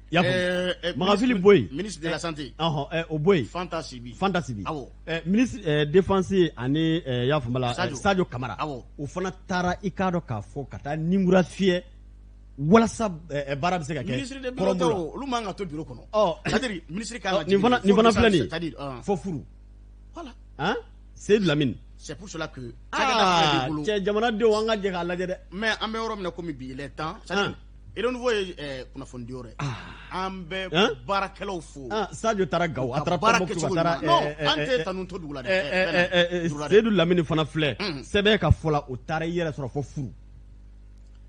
i y'a faamu Makan Fili bɔ yen ministre de la santé o bɔ yen Fanta Sibi Fanta Sibi awɔ ministre défense ani i y'a faamu la Sadio Kamara awɔ o fana taara i k'a dɔn k'a fɔ ka taa ninkura fiyɛ walasa baara bɛ se ka kɛ ministre de bureau olu man ka to bureau kɔnɔ ɔ c'est à dire ministre kan ka nin fana nin fana filɛ nin ye fo furu voilà han Seydou Lamine c'est pour cela que aa cɛ jamanadenw an ka jɛ k'a lajɛ dɛ mais an bɛ yɔrɔ min na komi bi il est temps c'est à dire Renouveau ye kunnafoni di yɔrɔ ye an bɛ baarakɛlaw fo Sadio taara Gawo a taara Tombouctou a taara non an tɛ tanu to dugu la dɛ Seydou Lamine fana filɛ sɛbɛn ka fɔ la o taara i yɛrɛ sɔrɔ fo furu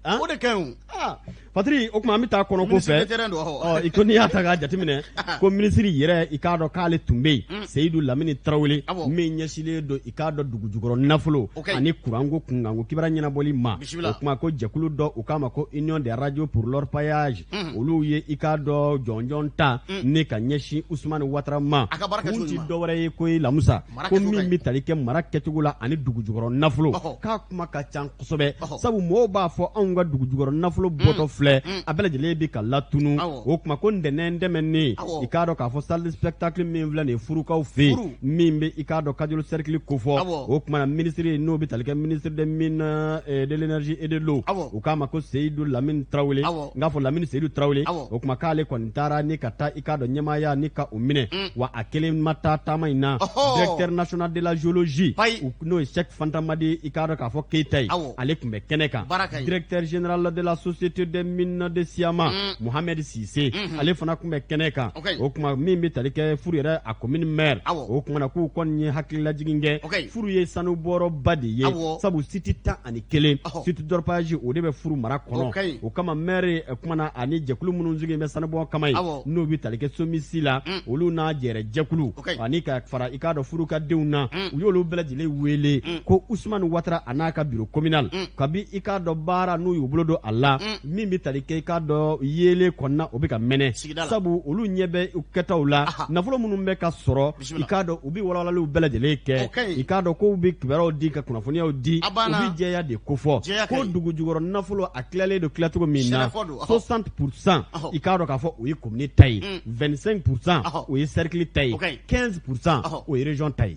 o de ka ɲi o Patiri o tuma an bɛ taa kɔnɔko fɛ i ko n'i y'a ta k'a jateminɛ ko minisiri yɛrɛ i k'a dɔn k'ale tun bɛ yen Seyidu Lamini Tarawele min ɲɛsinlen don i k'a dɔn dugu jukɔrɔ nafolo ani kuranko kunkanko kibaruya ɲɛnabɔli ma o tuma ko jɛkulu dɔ u k'a ma ko Union des radios pour l'orpaillage olu ye i k'a dɔn jɔnjɔn ta ni ka ɲɛsin Usumani Watara ma kun ti dɔwɛrɛ ye ko ye Lamusa ko min bɛ tali kɛ mara kɛcogo la ani dugu jukɔrɔ nafolo k'a kuma ka ca kosɛbɛ sabu mɔgɔw b'a fɔ anw ka dugu jukɔrɔ nafolo bɔtɔ filɛ a bɛɛ lajɛlen bɛ ka latunu o tuma ko ntɛnɛn tɛmɛnen i k'a dɔn k'a fɔ salle de spectacle min filɛ nin ye furukaw fɛ yen min bɛ i k'a dɔn Kajolo cercle kofɔ o tuma na minisiri n'o bɛ tali kɛ ministre des mines de l'énergie et de l'eau u k'a ma ko Seyidu Lamini Tarawele n k'a fɔ Lamini Seyidu Tarawele o tuma k'ale kɔni taara ni ka taa i k'a dɔn ɲɛmaaya ni ka o minɛ wa a kelen ma taa taama in na directeur national de la géologie n'o ye Sɛki Fanta Madi i k'a dɔn k'a fɔ Keyita ye ale tun bɛ kɛnɛ kan directeur général de la société des mines de Syama Mohamed Sise ale fana tun bɛ kɛnɛ kan o tuma min bɛ tali kɛ furu yɛrɛ a commune maire o tuma na k'u kɔni ye hakililajigin kɛ furu ye sanubɔyɔrɔba de ye sabu site 11 site d'orpaillage o de bɛ furu mara kɔnɔ o kama maire kuma na ani jɛkulu minnu sigilen bɛ sanubɔ kama ye n'o bɛ tali kɛ SOMISI la olu n'a jɛrɛ jɛkulu ani ka fara i k'a dɔn furu ka denw na u y'olu bɛɛ lajɛlen wele ko Usumani Watara a n'a ka bureau communal kabi i k'a dɔn baara n'u y'u bolo don a la min bɛ tali kɛ i k'a dɔn yeelen kɔnɔna o bɛ ka mɛnɛ sabu olu ɲɛ bɛ u kɛtaw la nafolo minnu bɛ ka sɔrɔ i k'a dɔn u bɛ walawalaliw bɛɛ lajɛlen kɛ i k'a dɔn k'u bɛ kibaruyaw di ka kunnafoniyaw di u bɛ jɛya de kofɔ ko dugu jukɔrɔ nafolo a tilalen don tilacogo min na 60% i k'a dɔn k'a fɔ o ye commune ta ye 25% o ye cercle ta ye 15% o ye région ta ye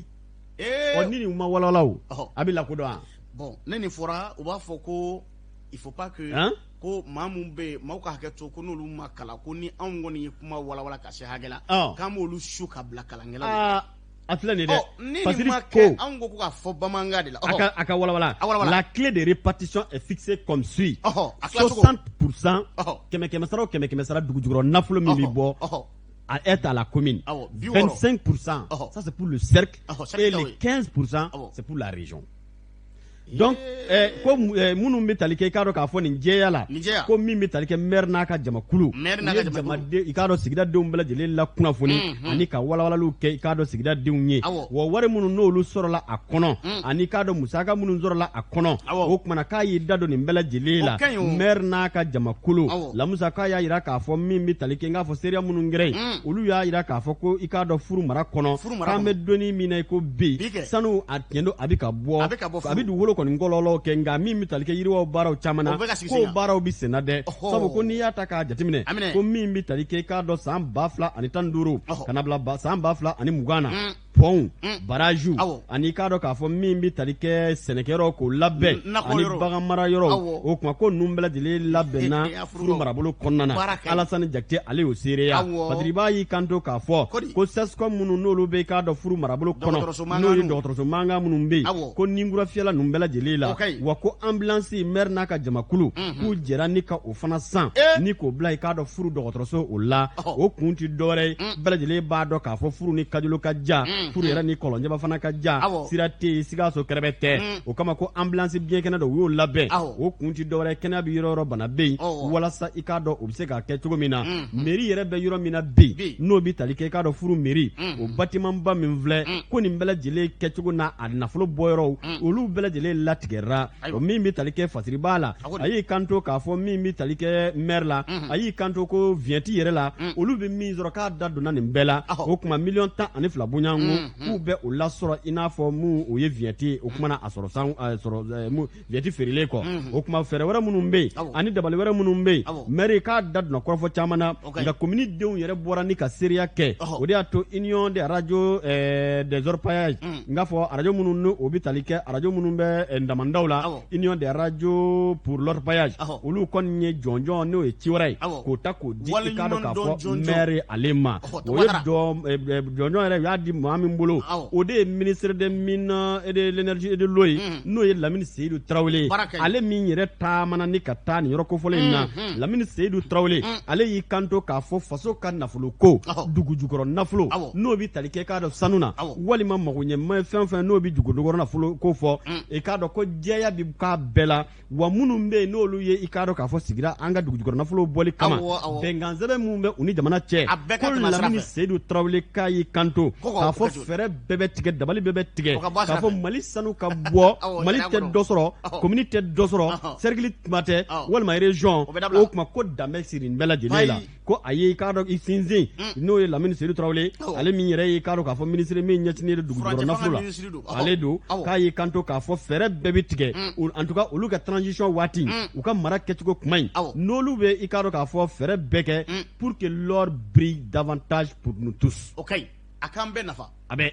ɔ ni nin ma walawala o a bɛ lakodɔn wa? Bon ne nin fɔra u b'a fɔ ko il faut pas que ko maa mun bɛ yen maaw ka hakɛ to ko n'olu ma kalan ko ni anw kɔni ye kuma walawala ka se hakɛ la k'an b'olu su ka bila kalankɛlaw la. A filɛ nin ye dɛ. Ni Fasiri nin ma ko kɛ, anw ko k'a fɔ bamanankan de la. A ka walawala. A walawala. La clé de répartition est fixée comme suit. A tilacogo. 60%, kɛmɛ kɛmɛ sara o kɛmɛ kɛmɛ sara, dugu jukɔrɔ nafolo min bɛ bɔ, à être à la commune. Awɔ, 60. 25%, ça c'est pour le cercle, Cercle et taw les ye. 15%, c'est pour la région. Donc ko minnu bɛ tali kɛ, i k'a dɔn k'a fɔ nin jɛya la, Nin jɛya. ko min bɛ tali kɛ maire n'a ka jamakulu, Maire n'a u ka ye jamakulu. jamaden, i k'a dɔn sigidadenw bɛɛ lajɛlen la kunnafoni ani ka walawalaliw kɛ, i k'a dɔn sigidadenw ye. Wa wari minnu n'olu sɔrɔla a kɔnɔ, ani i k'a dɔn musaka minnu sɔrɔla a kɔnɔ, o kumana k'a y'i da don nin bɛɛ lajɛlen la. O ka ɲi o. Maire n'a ka jamakulu, Lamusa k'a y'a yira k'a fɔ min bɛ tali kɛ, n k'a fɔ seereya minnu kɛra yen, olu y'a yira k'a fɔ ko i k'a dɔn furu mara kɔnɔ, Furu mara k'an kɔnɔ. bɛ donni min na i ko bi, Bi kɛ. sanu a tiɲɛ don, a bɛ ka bɔ, A bɛ ka bɔ a bɛ furu. dugukolo kɔni kɔlɔlɔw kɛ, nka min bɛ tali kɛ yiriwaw baaraw caman na, O bɛ ka sigi k'o sen kan. baaraw bɛ senna dɛ. Sabu ko n'i y'a ta k'a jateminɛ, A minɛ. ko min bɛ tali kɛ, i k'a dɔn san 2015 ka na bila san 2020 na, pɔnw, barajiw, ani i k'a dɔn k'a fɔ min bɛ tali kɛ sɛnɛkɛyɔrɔ k'o labɛn, Nakɔ ani yɔrɔ. bagan mara yɔrɔ, o tuma ko ninnu bɛɛ lajɛlen labɛnna A furu furu marabolo kɔnɔna na. Baara ka ɲi. Alasani Jakite ale y'o seereya. Fasiriba y'i kanto k'a fɔ Kodi. ko CSCOM minnu n'olu bɛ i k'a dɔn furu marabolo kɔnɔ, Dɔgɔtɔrɔso mankan n'o ye ninnu. dɔgɔtɔrɔso mankan minnu bɛ yen, ko ninkura fiyɛla ninnu bɛɛ lajɛlen la. O ka ɲi. Wa ko ambulance, maire n'a ka jamakulu k'u jɛra ni ka o fana san ni k'o bila i k'a dɔn furu dɔgɔtɔrɔso o la. O kun ti dɔwɛrɛ ye, bɛɛ lajɛlen b'a dɔn k'a fɔ furu ni kajolo ka ja, furu yɛrɛ ni kɔlɔnjɛba fana ka ja, sira tɛ yen, Sikaso kɛrɛfɛ tɛ. O kama ko ambulance biɲɛ kɛnɛ dɔ u y'o labɛn. O kun ti dɔwɛrɛ ye, kɛnɛya bɛ yɔrɔ o yɔrɔ, bana bɛ yen, walasa i k'a dɔn o bɛ se ka kɛ cogo min na. Mairie yɛrɛ bɛ yɔrɔ min na bi, n'o bɛ tali kɛ i k'a dɔn furu mairie, o bâtiment ba min filɛ, ko nin bɛɛ lajɛlen kɛcogo n'a a nafolo bɔyɔrɔw, olu bɛɛ lajɛlen latigɛra. O min bɛ tali kɛ fasiriba la, a y'i kanto k'a fɔ min bɛ tali kɛ maire la, a y'i kanto ko vignette yɛrɛ la, olu bɛ min sɔrɔ, k'a da donna nin bɛɛ la. O tuma miliyɔn 12 bonyanko, k'u bɛ o lasɔrɔ, i n'a fɔ mun o ye vignette ye. O kuma na a sɔrɔ san sɔrɔ mun vignette feerelen kɔ, o tuma fɛɛrɛ wɛrɛ minnu bɛ yen ani dabali wɛrɛ minnu bɛ yen, maire k'a da donna kɔrɔfɔ caman na. Nka komini denw yɛrɛ bɔra ni ka seereya kɛ. O de y'a to union des radios des orpaillages, n k'a fɔ arajo minnu n'o o bɛ tali kɛ arajo minnu bɛ damandaw la, union des radios pour l'orpaillage, olu kɔni ye jɔnjɔn n'o ye ci wɛrɛ ye k'o ta k'o di i k'a dɔn k'a fɔ maire ale ma. O ye jɔnjɔn yɛrɛ u y'a di maa min bolo, o de ye ministre des mines et de l'énergie et de l'eau ye, n'o ye Lamini Seyidu Tarawele ye, ale min yɛrɛ taamana ni ka taa nin yɔrɔ kofɔlen in na. Lamini Seyidu Tarawele, ale y'i kanto k'a fɔ faso ka nafolo ko, dugu jukɔrɔ nafolo n'o bɛ tali kɛ k'a dɔn sanu na, walima magoɲɛma fɛn fɛn n'o bɛ dugu jukɔrɔ nafolo ko fɔ, i k'a dɔn ko jɛya bɛ k'a bɛɛ la. Wa minnu bɛ yen n'olu ye i k'a dɔn k'a fɔ sigira an ka dugu jukɔrɔ nafolo bɔli kama, bɛnkan sɛbɛn minnu bɛ u ni jamana cɛ, ko Lamini Seyidu Tarawele k'a y'i kanto k'a fɔ fɛɛrɛ bɛɛ bɛ tigɛ, dabali bɛɛ bɛ tigɛ k'a fɔ Mali sanu ka bɔ, Mali tɛ dɔ sɔrɔ, commune tɛ dɔ sɔrɔ, cercle kuma tɛ, walima région. O kuma ko danbɛ siri nin bɛɛ lajɛlen la. Ko a ye i k'a dɔn i sinsin, n'o ye Lamini Seyidu Tarawele, ale min yɛrɛ ye i k'a dɔn k'a fɔ ministre min ɲɛsinnen don dugu jukɔrɔ nafolo la, ale don, k'a y'i kanto k'a fɔ fɛɛrɛ bɛɛ bɛ tigɛ. En tout cas olu ka transition waati, u ka mara kɛcogo kuma in, n'olu bɛ i k'a dɔn k'a fɔ fɛɛrɛ bɛɛ kɛ pour que l'or brille davantage pour nous tous. O ka ɲi, a k'an bɛɛ nafa. A bɛɛ.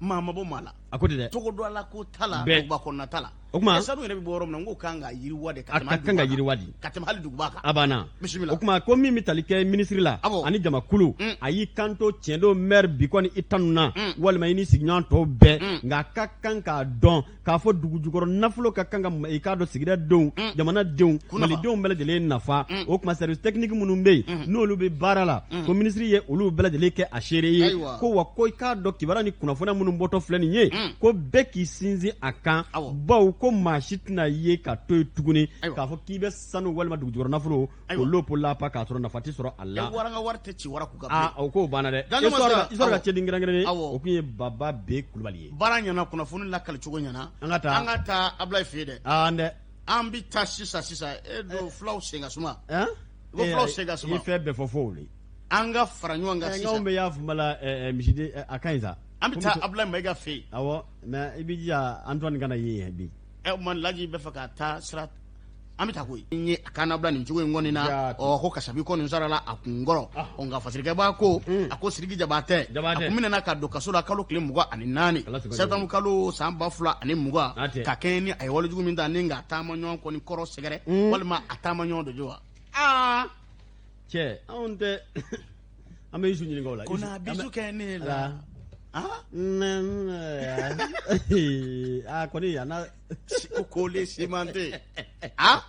Maa ma bɔ maa la. A ko ten dɛ. Togo dɔ la ko t'a la, duguba kɔnɔna t'a la. O tuma sanu yɛrɛ bɛ bɔ yɔrɔ min na, n k'o kan ka yiriwa de. A ka kan ka yiriwa de ka tɛmɛ hali duguba kan. A banna. Bisimila. O tuma ko min bɛ tali kɛ minisiri la ani jamakulu, a y'i kanto tiɲɛ don maire bi kɔni i tanu na, walima i ni sigiɲɔgɔn tɔw bɛɛ, nka a ka kan k'a dɔn k'a fɔ dugu jukɔrɔ nafolo ka kan ka i k'a dɔn sigida denw, jamana denw, malidenw bɛɛ lajɛlen nafa. O tuma service technique minnu bɛ yen n'olu bɛ baara la, ko minisiri ye olu bɛɛ lajɛlen kɛ a seere ye. Ko wa ko i k'a dɔn kibaruya ni kunnafoniya minnu bɔtɔ filɛ nin ye, ko bɛɛ k'i sinsin a kan, bawo ko maa si tɛna ye ka to yen tuguni k'a fɔ k'i bɛ sanu walima dugu jukɔrɔ nafolo k'o lopo lapa k'a sɔrɔ nafa tɛ sɔrɔ a la. Waranga wari tɛ ci wara kun kan. Aa, o k'o banna dɛ. Histoire ka cɛden kɛrɛnkɛrɛnnen, o tun ye Baba B Kulubali ye. Baara ɲɛna, kunnafoni lakali cogo ɲɛna. An ka taa an ka taa Abulayi fɛ yen dɛ. An dɛ. An bɛ taa sisan sisan, e don fulaw sen ka suma. Ko fulaw sen ka suma. I fɛn bɛɛ fɔ fo o de. An ka fara ɲɔgɔn kan sisan. Anw bɛ y'a fuma la misiden a ka ɲi sa. An bɛ taa Abulayi Mayiga fɛ yen. Awɔ, mais i b'i jija Antoine kana ye yen bi. Ɛ o Laji bɛ fɛ ka taa sira, an bɛ taa koyi. N ye a kan bila nin cogo in kɔni na, ɔ ko kasabi kɔni sarala a kun kɔrɔ. Ɔ nka fasirikɛbaa ko, a ko Sidiki Jabatɛ, a kun minɛna ka don kaso la kalo tile 24 septembre kalo san 2020, ka kɛɲɛ ni a ye walejugu min ta ni ka taama ɲɔgɔn kɔni kɔrɔ sɛgɛrɛ, walima a taama ɲɔgɔn dɔ jɔ wa. Aa cɛ, anw tɛ an bɛ Isu ɲininka o la. Ko na bisu kɛ ne la. A kɔni a na ko collé cimenté. Ah,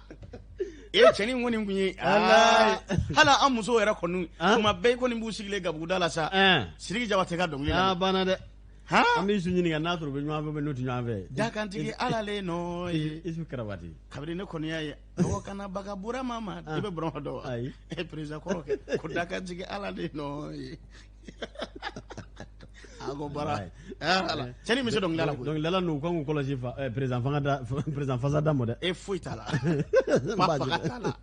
e cɛnin kɔni kun ye hali an musow yɛrɛ kɔni tuma bɛɛ i kɔni b'u sigilen gabuguda la sa, Sidiki Jabate ka dɔnkili la. A banna dɛ. An bɛ su ɲininka n'a sɔrɔ u bɛ ɲɔgɔn fɛ, n'u tɛ ɲɔgɔn fɛ. Dakantigi Ala le nɔ ye. Isu Karabati. Kabini ne kɔni y'a ye mɔgɔ kana baga Burama ma, i bɛ Burama dɔn wa? Ayi. E président kɔrɔ kɛ ko dakantigi Ala le nɔ ye. A ko bara ala cɛnin bɛ se dɔnkilida la koyi. Dɔnkilidala ninnu u kan k'u kɔlɔsi fa président fanga da, président fasa da mɔ dɛ. E foyi t'a la. Pa faga t'a la.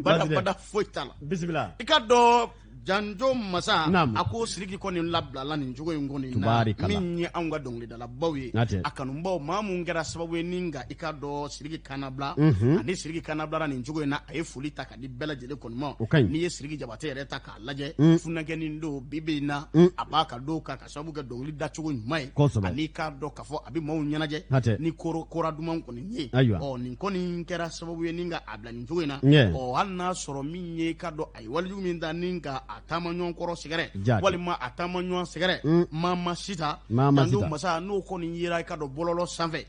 Bada bada foyi t'a la. Bisimila. I ka dɔn Janjo Masa, a ko Sidiki kɔni labilala nin cogo in kɔni na, min ye anw ka dɔnkilidalabaw ye, a kanubaw, maa mun kɛra sababu ye ni ka i ka dɔn Sidiki kannabila, ani Sidiki kannabilara nin cogo in na, a ye foli ta ka di bɛɛ lajɛlen kɔni ma. N'i ye Sidiki Jabate yɛrɛ ta k'a lajɛ, funankɛnin don bi bi in na, a b'a ka don kan ka sababu kɛ dɔnkili dacogo ɲuman ye, ani k'a dɔn k'a fɔ a bɛ maaw ɲɛnajɛ ni kora duman kɔni ye. Ɔ nin kɔni kɛra sababu ye ni ka a bila nin cogo in na. Ɔ hali n'a sɔrɔ min ye i ka dɔn a ye walejugu min ta ni ka a taama ɲɔgɔn kɔrɔ sɛgɛrɛ, walima a taama ɲɔgɔn sɛgɛrɛ Mama Sita, Janjo Masa, n'o kɔni yera i ka dɔn bɔlɔlɔ sanfɛ,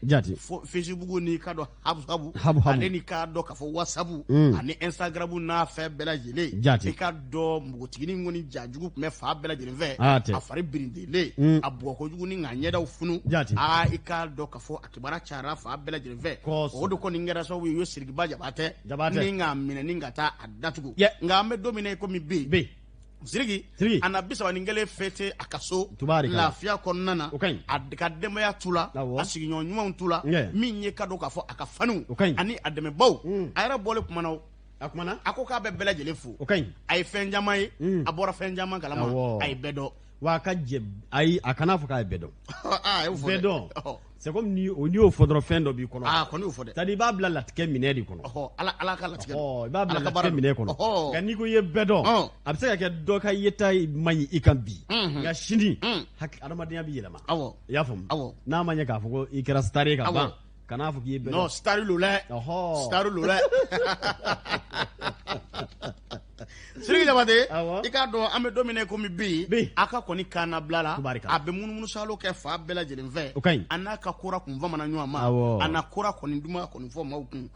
Facebook ni i ka dɔn habu habu, ale ni k'a dɔn k'a fɔ WhatsApp ani Instagram n'a fɛn bɛɛ lajɛlen, i ka dɔn npogotiginin kɔni jajugu tun bɛ fan bɛɛ lajɛlen fɛ, a fari birindilen, a bugɔ kojugu ni k'a ɲɛdaw funu. Aa, i k'a dɔn k'a fɔ a kibaruya cayara fan bɛɛ lajɛlen fɛ. O de kɔni kɛra sababu ye u ye Sidikiba Jabatɛ ni k'a minɛ ni ka taa a datugu. Nka an bɛ don min na i komi bi, Sidiki a na 31 fêté a ka so lafiya kɔnɔna na, a ka denbaya t'u la, a sigiɲɔgɔn ɲumanw t'u la, min ye ka dɔn k'a fɔ a ka faniw ani a dɛmɛbaw. A yɛrɛ bɔlen kumana, a kumana, a ko k'a bɛ bɛɛ lajɛlen fo. A ye fɛn caman ye, a bɔra fɛn caman kalama, a ye bɛɛ dɔn. Wa a ka jɛ, ayi, a kana fɔ k'a ye bɛɛ dɔn. Bɛɛ dɔn, c'est comme ni o n'i y'o fɔ dɔrɔn, fɛn dɔ b'i kɔnɔ. Aa, kɔni y'o fɔ dɛ. C'est à dire i b'a bila latigɛ minɛ de kɔnɔ. Ala, Ala ka latigɛ. I b'a bila latigɛ minɛ kɔnɔ. Nka n'i ko i ye bɛɛ dɔn, a bɛ se ka kɛ dɔ ka yeta man ɲi i kan bi, nka sini adamadenya bɛ yɛlɛma. I y'a faamu? N'a ma ɲɛ k'a fɔ ko i kɛra star ye ka ban, kan'a fɔ k'i ye bɛɛ dɔn. Non, star lo dɛ. Star lo dɛ. Sidiki Jabate, i k'a dɔn an bɛ don min na komi bi, a ka kɔni kannabila la, a bɛ munumunu salo kɛ fan bɛɛ lajɛlen fɛ, a n'a ka kora kun famana ɲɔgɔn ma, a n'a kora kɔni duman kɔni fɔ maaw kun.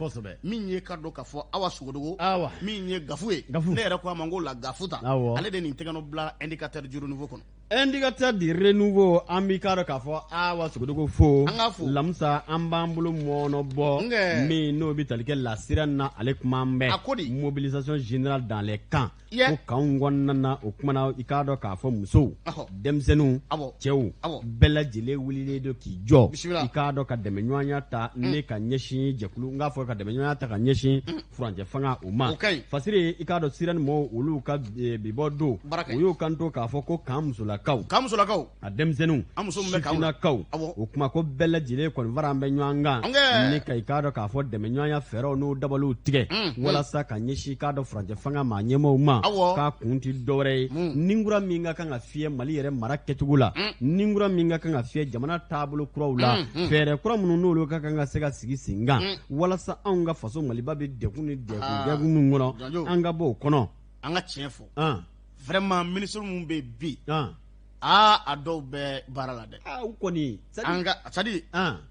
Min ye ka dɔn k'a fɔ Awa Sogodogo, min ye Gafu ye, ne yɛrɛ ko a ma ko la Gafu ta, ale de nin tɛgɛnɔ bila Indicateur du Renouveau kɔnɔ. Indicateur du Renouveau, an b'i k'a dɔn k'a fɔ Awa Sogodogo fo. An k'a fo. Lamisa, an b'an bolo mɔɔnɔ bɔ min n'o bɛ tali kɛ lasira na, ale kuma an bɛɛ. A ko di? Mobilisation générale dans les camps. Ko kanw kɔnɔna na, o kumana i k'a dɔn k'a fɔ musow, denmisɛnninw, cɛw bɛɛ lajɛlen wulilen don k'i jɔ, i k'a dɔn ka dɛmɛɲɔgɔnya ta ne ka ɲɛsin jɛkulu, n k'a fɔ ka dɛmɛɲɔgɔnya ta ka ɲɛsin furancɛ fanga o ma. Fasiri, i k'a dɔn sira ni mɔgɔw olu ka bibɔ don, u y'o kanto k'a fɔ ko kan musolakaw, kan musolakaw, a denmisɛnninw, sifinnakaw, o kuma ko bɛɛ lajɛlen kɔni fara an bɛ ɲɔgɔn kan ni ka i k'a dɔn k'a fɔ dɛmɛɲɔgɔnya fɛɛrɛw n'o dabaliw tigɛ walasa ka ɲɛsin i k'a dɔn furancɛ fanga maa ɲɛmaaw ma, k'a kun tɛ dɔwɛrɛ ye ninkura min ka kan ka fiyɛ Mali yɛrɛ mara kɛcogo la, ninkura min ka kan ka fiyɛ jamana taabolo kuraw la, fɛɛrɛ kura minnu n'olu ka kan ka se ka sigi sen kan walasa anw ka faso Maliba bɛ degun ni degun min kɔnɔ, an ka bɔ o kɔnɔ. An ka tiɲɛ fɔ, vraiment ministre minnu bɛ bi, aa, a dɔw bɛ baara la dɛ. Aa, u kɔni. An ka, c'est à dire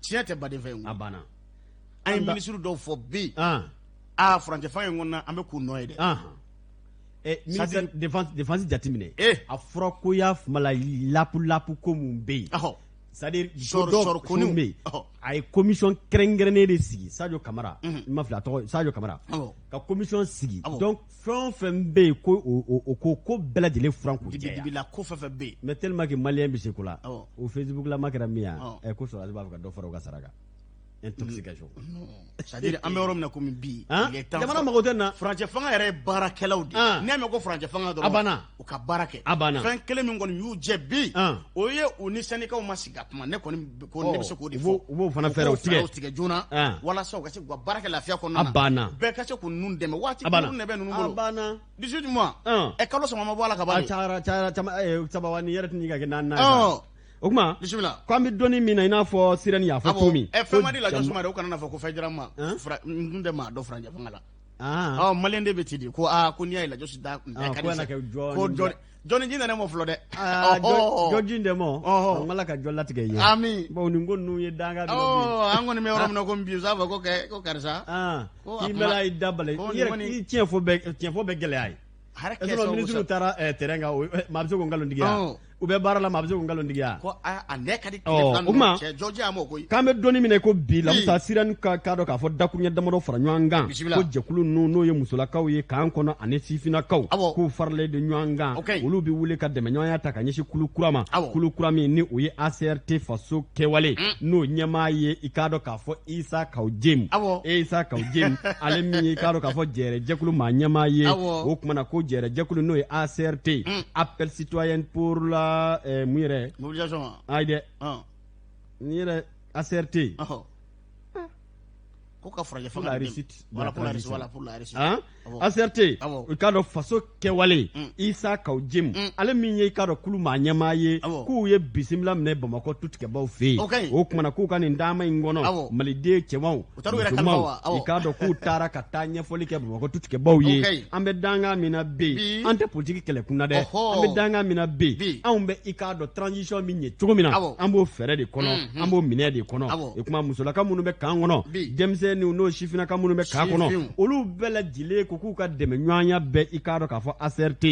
tiɲɛ tɛ baden fɛ yen. A banna. An ye ministre dɔw fɔ bi, aa, furancɛ fanga in kɔnɔna, an bɛ k'u nɔ ye dɛ. Ministère défense jateminɛ, a fɔra ko y'a fama la lapu lapu ko mun bɛ yen, c'est à dire sɔrɔ ko bɛ yen, a ye commission kɛrɛnkɛrɛnnen de sigi. Sadio Kamara, n ma fili a tɔgɔ, Sadio Kamara ka commission sigi. Donc fɛn o fɛn bɛ yen ko o ko bɛɛ lajɛlen furan k'u jɛya. Dibidibila ko fɛn fɛn bɛ yen. Mais tellement que malien bɛ se ko la, o Facebook lama kɛra min ye, ko sɔrɔdasi b'a fɛ ka dɔ fara u ka sara kan. Intoxication. C'est à dire an bɛ yɔrɔ min na komi bi, jamana mago tɛ na. Furancɛ fanga yɛrɛ ye baarakɛlaw de ye. N'i y'a mɛn ko furancɛ fanga dɔrɔn, a banna, u ka baara kɛ. A banna. Fɛn kelen min kɔni y'u jɛ bi, o ye u ni syndicats ma sigi ka kuma. Ne kɔni ko ne bɛ se k'o de fɔ. U b'o fana fɛɛrɛw tigɛ. U tigɛ joona walasa u ka se k'u ka baara kɛ lafiya kɔnɔna na. A banna. Bɛɛ ka se k'u ninnu dɛmɛ. Waati kunkurunnin de bɛ ninnu bolo. A banna. 18 mois. Ɛ, kalo 3 ma bɔ a la ka ban. A cayara, cayara caman, saba ni yɛrɛ tɛ ka kɛ naani ye. O kuma, bisimila, ko an bɛ dɔnni min na, i n'a fɔ Sirani y'a fɔ cogo min. Ɛ, fɛn ma di la Sumare, o kana n'a fɔ ko fɛn jira ma. N tun tɛ maa dɔn furancɛ fanga la. Ɔ maliyɛn de bɛ ten de, ko aa ko n'i y'a ye lajɔsi da ko jɔnni ji nana mɔ fɔlɔ dɛ. Jɔji dɛ mɔ an ala ka jɔ latigɛ ye. Ami. Bawo nin ko ninnu ye danga. An kɔni bɛ yɔrɔ min na ko bi u b'a fɔ ko karisa. K'i bɛ i da bala i tiɲɛ fɔ bɛ gɛlɛya ye. Minisiriw taara terrain kan, maa bɛ se k'o nkalontigiya? U bɛ baara la, maa bɛ se k'o nkalontigiya? Ko a nɛ ka di tile fila ninnu cɛ jɔji a ma koyi. K'an bɛ donni min na ko bi Lamusa Sirani ka k'a dɔn k'a fɔ dakuruɲɛ damadɔ fara ɲɔgɔn kan ko jɛkulu ninnu n'o ye musolakaw ye camp kɔnɔ ani sifinnakaw k'u faralen de ɲɔgɔn kan, olu bɛ wuli ka dɛmɛɲɔgɔnya ta ka ɲɛsin kulu kura ma, kulu kura min ni o ye ACRT faso kɛwale n'o ɲɛmaa ye i k'a dɔn k'a fɔ Isa Kaw Jim, Isa Kaw Jim, ale min ye i k'a dɔn k'a fɔ jɛrɛ jɛkulu maa ɲɛmaa ye. O tuma na ko jɛrɛ jɛkulu n'o ye ACRT, appel citoyen pour la mun yɛrɛ mobilisation ayi dɛ, nin yɛrɛ ACRT ko ka farajɛ fanga la réussite, voilà, pour la réussite, voilà, pour la réussite. ACRT, i k'a dɔn faso kɛwale, Isa Kaw Jim, ale min ye i k'a dɔn kulu maa ɲɛmaa ye, k'u ye bisimila minɛ Bamakɔ tutigɛbaw fɛ yen. O tuma na k'u ka nin taama in kɔnɔ, maliden cɛmanw musomanw, i k'a dɔn k'u taara ka taa ɲɛfɔli kɛ Bamakɔ tutigɛbaw ye. An bɛ dankan min na bi, an tɛ politiki kɛlɛ kun na dɛ, an bɛ dankan min na bi, anw bɛ i k'a dɔn transition bɛ ɲɛ cogo min na, an b'o fɛɛrɛ de kɔnɔ, an b'o minɛ de kɔnɔ. O tuma musolaka minnu bɛ camp kɔnɔ, denmisɛnninw n'o sifinnaka minnu bɛ camp kɔnɔ, olu bɛɛ lajɛlen ko k'u ka dɛmɛɲɔgɔnya bɛɛ i k'a dɔn k'a fɔ ACRT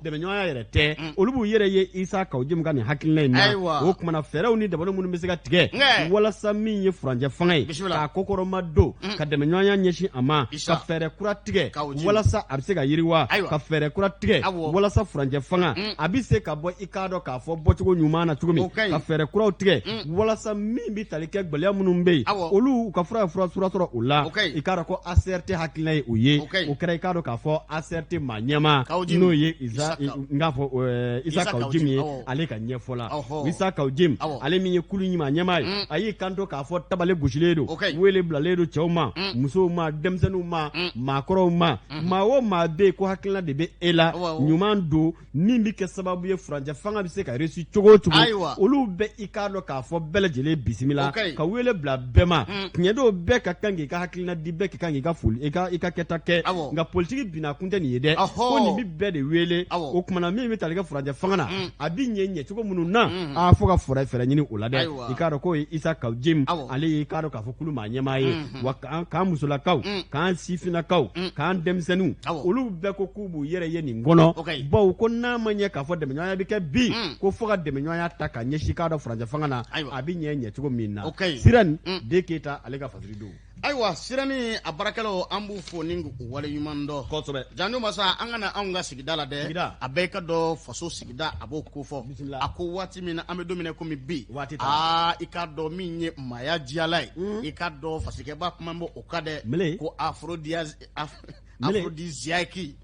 dɛmɛɲɔgɔnya yɛrɛ tɛ, olu b'u yɛrɛ ye Isa Kaw Jim ka nin hakilina in na. O tuma na fɛɛrɛw ni dabali minnu bɛ se ka tigɛ walasa min ye furancɛ fanga ye k'a kɔkɔrɔma don, ka dɛmɛɲɔgɔnya ɲɛsin a ma, ka fɛɛrɛ kura tigɛ walasa a bɛ se ka yiriwa, ka fɛɛrɛ kura tigɛ walasa furancɛ fanga a bɛ se ka bɔ i k'a dɔn k'a fɔ bɔcogo ɲuman na cogo min, ka fɛɛrɛ kuraw tigɛ walasa min bɛ tali kɛ gɛlɛya minnu bɛ yen, olu ka fura fura sɔrɔ o la. I k'a dɔn ko ACRT hakilina ye o ye. O kɛra i k'a dɔn k'a fɔ ACRT maa ɲɛmaa n'o ye Isa n k'a fɔ Isa Kaw Jim ye, ale ka ɲɛfɔ la. Isa Kaw Jim, ale min ye kulu maa ɲɛmaa ye, a y'i kanto k'a fɔ tabale gosilen don, wele bilalen don cɛw ma, musow ma, denmisɛnninw ma, maakɔrɔw ma, maa o maa bɛ yen ko hakilina de bɛ e la ɲuman don min bɛ kɛ sababu ye furancɛ fanga bɛ se ka réussir cogo o cogo, olu bɛ i k'a dɔn k'a fɔ bɛɛ lajɛlen bisimila, ka wele bila bɛɛ ma. Tiɲɛ don, bɛɛ ka kan k'i ka hakilina di, bɛɛ ka kan k'i ka foli i ka kɛta kɛ, nka politiki binna kun tɛ nin ye dɛ, ko nin bɛ bɛɛ de wele. O tuma na min bɛ tali kɛ furancɛ fanga na, a bɛ ɲɛ ɲɛcogo minnu na, a fo ka fɛɛrɛ ɲini o la dɛ. I k'a dɔn k'o ye Isa Kaw Jim, ale ye i k'a dɔn k'a fɔ kulu maa ɲɛmaa ye. Wa k'an musolakaw, k'an sifinnakaw, k'an denmisɛnninw, olu bɛɛ ko k'u b'u yɛrɛ ye nin kɔnɔ, bawo ko n'a ma ɲɛ k'a fɔ dɛmɛɲɔgɔnya bɛ kɛ bi, ko fo ka dɛmɛɲɔgɔnya ta ka ɲɛsin k'a dɔn furancɛ fanga na, a bɛ ɲɛ ɲɛcogo min na. Sirani de Keyita, ale ka fasiri don. Ayiwa, Sirani a baarakɛlaw, an b'u fo ni k'u waleɲuman dɔn kosɛbɛ. Janjo masa, an ka na anw ka sigida la dɛ. A bɛɛ ka dɔn faso sigida, a b'o kofɔ. A ko waati min na an bɛ don min na komi bi, aa i k'a dɔn min ye maaya diyala ye, i k'a dɔn fasikɛba kuma b'o o kan dɛ, ko aphrodisiaque.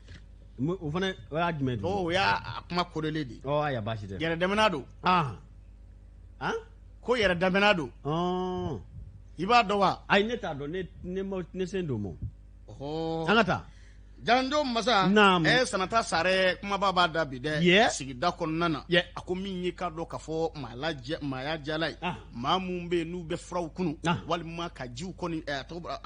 O fana o y'a jumɛn? O y'a kuma kodelen de ye. Ayiwa, baasi tɛ. Yɛrɛ dɛmɛna don. Ko yɛrɛ dɛmɛna don. I b'a dɔn wa? Ayi, ne t'a dɔn, ne sen don ma. An ka taa. Janjo masa, Sanata Sare kumaba b'a da bi dɛ, sigida kɔnɔna na. A ko min ye k'a dɔn k'a fɔ maaya diyala ye, maa minnu bɛ yen n'u bɛ furaw kunu walima ka jiw kɔni a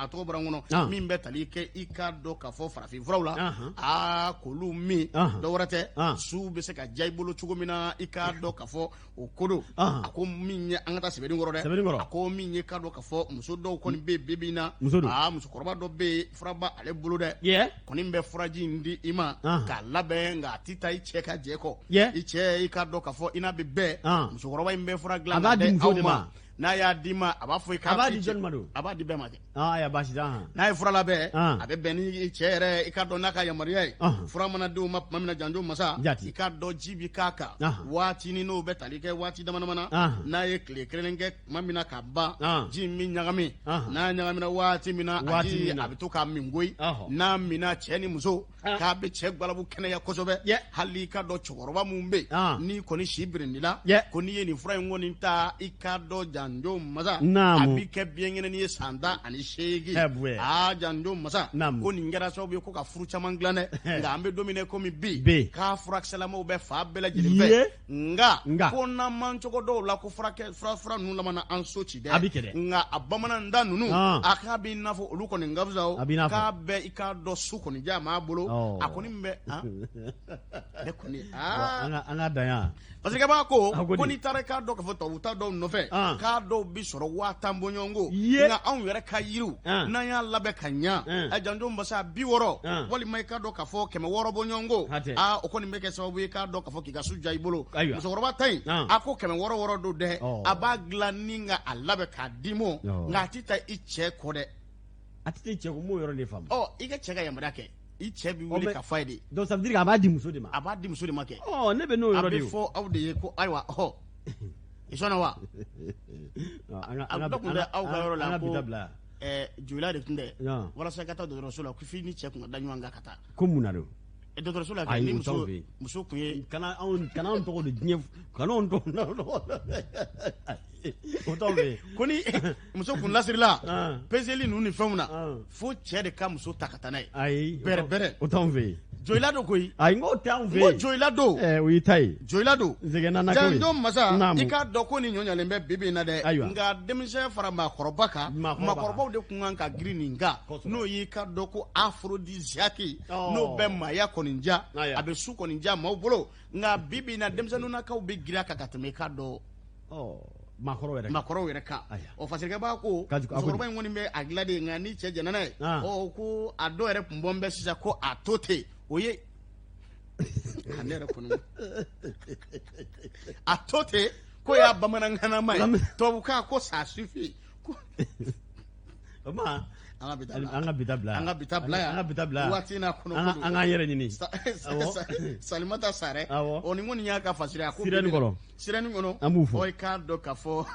tɔgɔ bɔra n kɔnɔ, min bɛ tali kɛ i k'a dɔn k'a fɔ farafin furaw la, aa k'olu min, dɔwɛrɛ tɛ, su bɛ se ka diya i bolo cogo min na, i k'a dɔn k'a fɔ o ko don. A ko min ye, an ka taa Sɛbɛnnikɔrɔ dɛ, a ko min ye k'a dɔn k'a fɔ muso dɔw kɔni bɛ yen bi bi in na, aa musokɔrɔba dɔ bɛ yen, fura b'ale bolo dɛ, kɔni bɛ furaji in di i ma k'a labɛn, nka a tɛ taa i cɛ ka jɛ kɔ. I cɛ, i k'a dɔn k'a fɔ i n'a bɛ bɛn, musokɔrɔba in bɛ fura dilan k'a di aw ma. N'a y'a d'i ma, a b'a fɔ i k'a b'a di jɔni ma don? A b'a di bɛɛ ma kɛ. Ayiwa, baasi tɛ. N'a ye fura labɛn, a bɛ bɛn ni cɛ yɛrɛ, i k'a dɔn n'a ka yamaruya ye. Fura mana di o ma tuma min na, Janjo masa, i k'a dɔn ji bi k'a kan waati ni n'o bɛ tali kɛ waati dama dama na. N'a ye tile kelen kɛ tuma min na ka ban, ji in bɛ ɲagami. N'a ɲagamina waati min na, a ji a bɛ to k'a min koyi. N'a minna, cɛ ni muso, k'a bɛ cɛ galabu kɛnɛya kosɛbɛ. Hali i ka dɔn cɛkɔrɔba minnu bɛ yen, n'i kɔni si birindila, ko n'i ye nin fura in kɔni ta, i k'a dɔn Janjo janjo masa a bɛ kɛ biɲɛkɛnɛnin ye san 18. Aa janjo masa ko nin kɛra sababu ye ko ka furu caman dilan dɛ, nka an bɛ don min na komi bi, k'a furakisɛlamaw bɛ fan bɛɛ lajɛlen fɛ, nka ko n'an man cogo dɔw la ko fura fura ninnu laban an so ci dɛ, nka a bamanan ta ninnu a k'a b'i n'a fɔ olu kɔni ka fisa, k'a bɛ i k'a dɔn su kɔni diya maa bolo a kɔni bɛ ne kɔni an ka dan yan. Parce que b'a ko ko n'i taara i k'a dɔn k'a fɔ tubabu ta dɔw nɔfɛ k'a dɔw bi sɔrɔ 10,000 bɔɲɔgɔnko, nka anw yɛrɛ ka yiriw n'an y'a labɛn ka ɲa, a janjo masa 60 walima i k'a dɔn k'a fɔ 600 bɔɲɔgɔnko, aa o kɔni bɛ kɛ sababu ye k'a dɔn k'a fɔ k'i ka su diya i bolo. Musokɔrɔba ta in a ko 600 wɔɔrɔ don dɛ, a b'a dilan ni ka a labɛn k'a d'i ma, nka a tɛ taa i cɛ kɔ dɛ. A tɛ cɛ ko m'o yɔrɔ de faamu. Ɔ i ka cɛ ka yamaruya kɛ, i cɛ bɛ wuli k'a fɔ a ye de. Donc ça veut dire a b'a di muso de ma. A b'a di muso de ma kɛ. Ɔ ne bɛ n'o yɔrɔ de ye. A bɛ fɔ aw de ye ko ayiwa ɔhɔ i sɔnna wa. A dɔ tun bɛ aw ka yɔrɔ la ko joyila de tun tɛ walasa i ka taa dɔgɔtɔrɔso la ko f'i ni cɛ tun ka da ɲɔgɔn kan ka taa. Ko mun na don. Dɔgɔtɔrɔso la kɛ ni muso muso tun ye. Kana anw kana anw tɔgɔ don diɲɛ kana anw tɔgɔ o t'anw fɛ yen. Ko ni muso kun lasirila peseli ninnu ni fɛnw na fo cɛ de ka muso ta ka taa n'a ye. Ayi bɛrɛ bɛrɛ. O t'anw fɛ yen. Joyila don koyi. Ayi n k'o t'anw fɛ yen. N ko joyila don. O y'i ta ye. Joyila don. Zɛgɛnna janjo masa i k'a dɔn ko ni ɲɔ ɲalen bɛ bi bi in na dɛ. Nka denmisɛn fara maakɔrɔba kan, maakɔrɔbaw de kun kan ka girin nin kan, n'o y'i k'a dɔn ko aphrodisiaque, n'o bɛ maaya kɔni diya, a bɛ su kɔni diya maaw bolo, nka bi bi in na denmisɛnninnakaw bɛ girin a kan ka tɛmɛ i k'a dɔn maakɔrɔw yɛrɛ kan. Ɔ fasirikɛ b'a ko musokɔrɔba in kɔni bɛ a dilan de, nka ni cɛ jɛnna n'a ye, ɔ ko a dɔw yɛrɛ kun bɔn bɛ sisan ko a to ten, o ye a ne yɛrɛ kɔni a to ten ko y'a bamanankanama ye, tubabukan ko ça suffit. O ma an ka an ka bi ta bila an ka bi ta bila yan an ka bi ta bila waati n'a kɔnɔ an k'an yɛrɛ ɲini. Salimata Sarɛ, ɔ nin kɔni y'a ka fasiri a ko sirɛni kɔnɔ sirɛni kɔnɔ an b'u fɔ. Ɔ i k'a dɔn k'a fɔ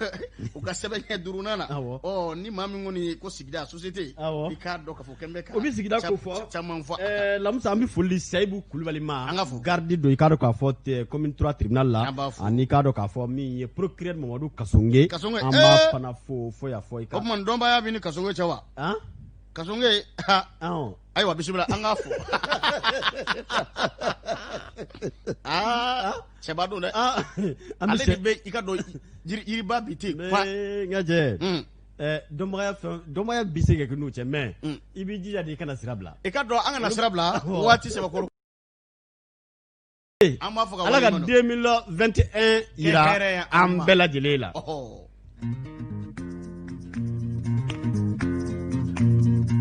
u ka sɛbɛn ɲɛ duurunan na, ɔ ni maa min kɔni ko sigida société, i k'a dɔn k'a fɔ kɛn bɛ ka o bɛ sigida ko fɔ caman fɔ. Lamusa an bɛ foli di Sayibu Kulubali ma, an ka fo garde don i k'a dɔn k'a fɔ commune 3 tribunal la, ani i k'a dɔn k'a fɔ min ye procureur Mamadu Kasonge, Kasonge an b'a fana fo fo yan fɔ i ka. O tuma dɔnbaaya b'i ni Kasonge cɛ wa? Kasonge, ayiwa bisimila an k'a fo. Aa cɛba don dɛ, ale de bɛ i ka dɔn yiriba bi ten. N ka cɛ dɔnbagaya fɛn dɔnbagaya bɛ se ka kɛ n'u cɛ, mais i b'i jija de i kana sira bila. I ka dɔn an kana sira bila waati sɛbɛkɔrɔ. An b'a fɔ ka Ala ka 2021 yira an bɛɛ lajɛlen la.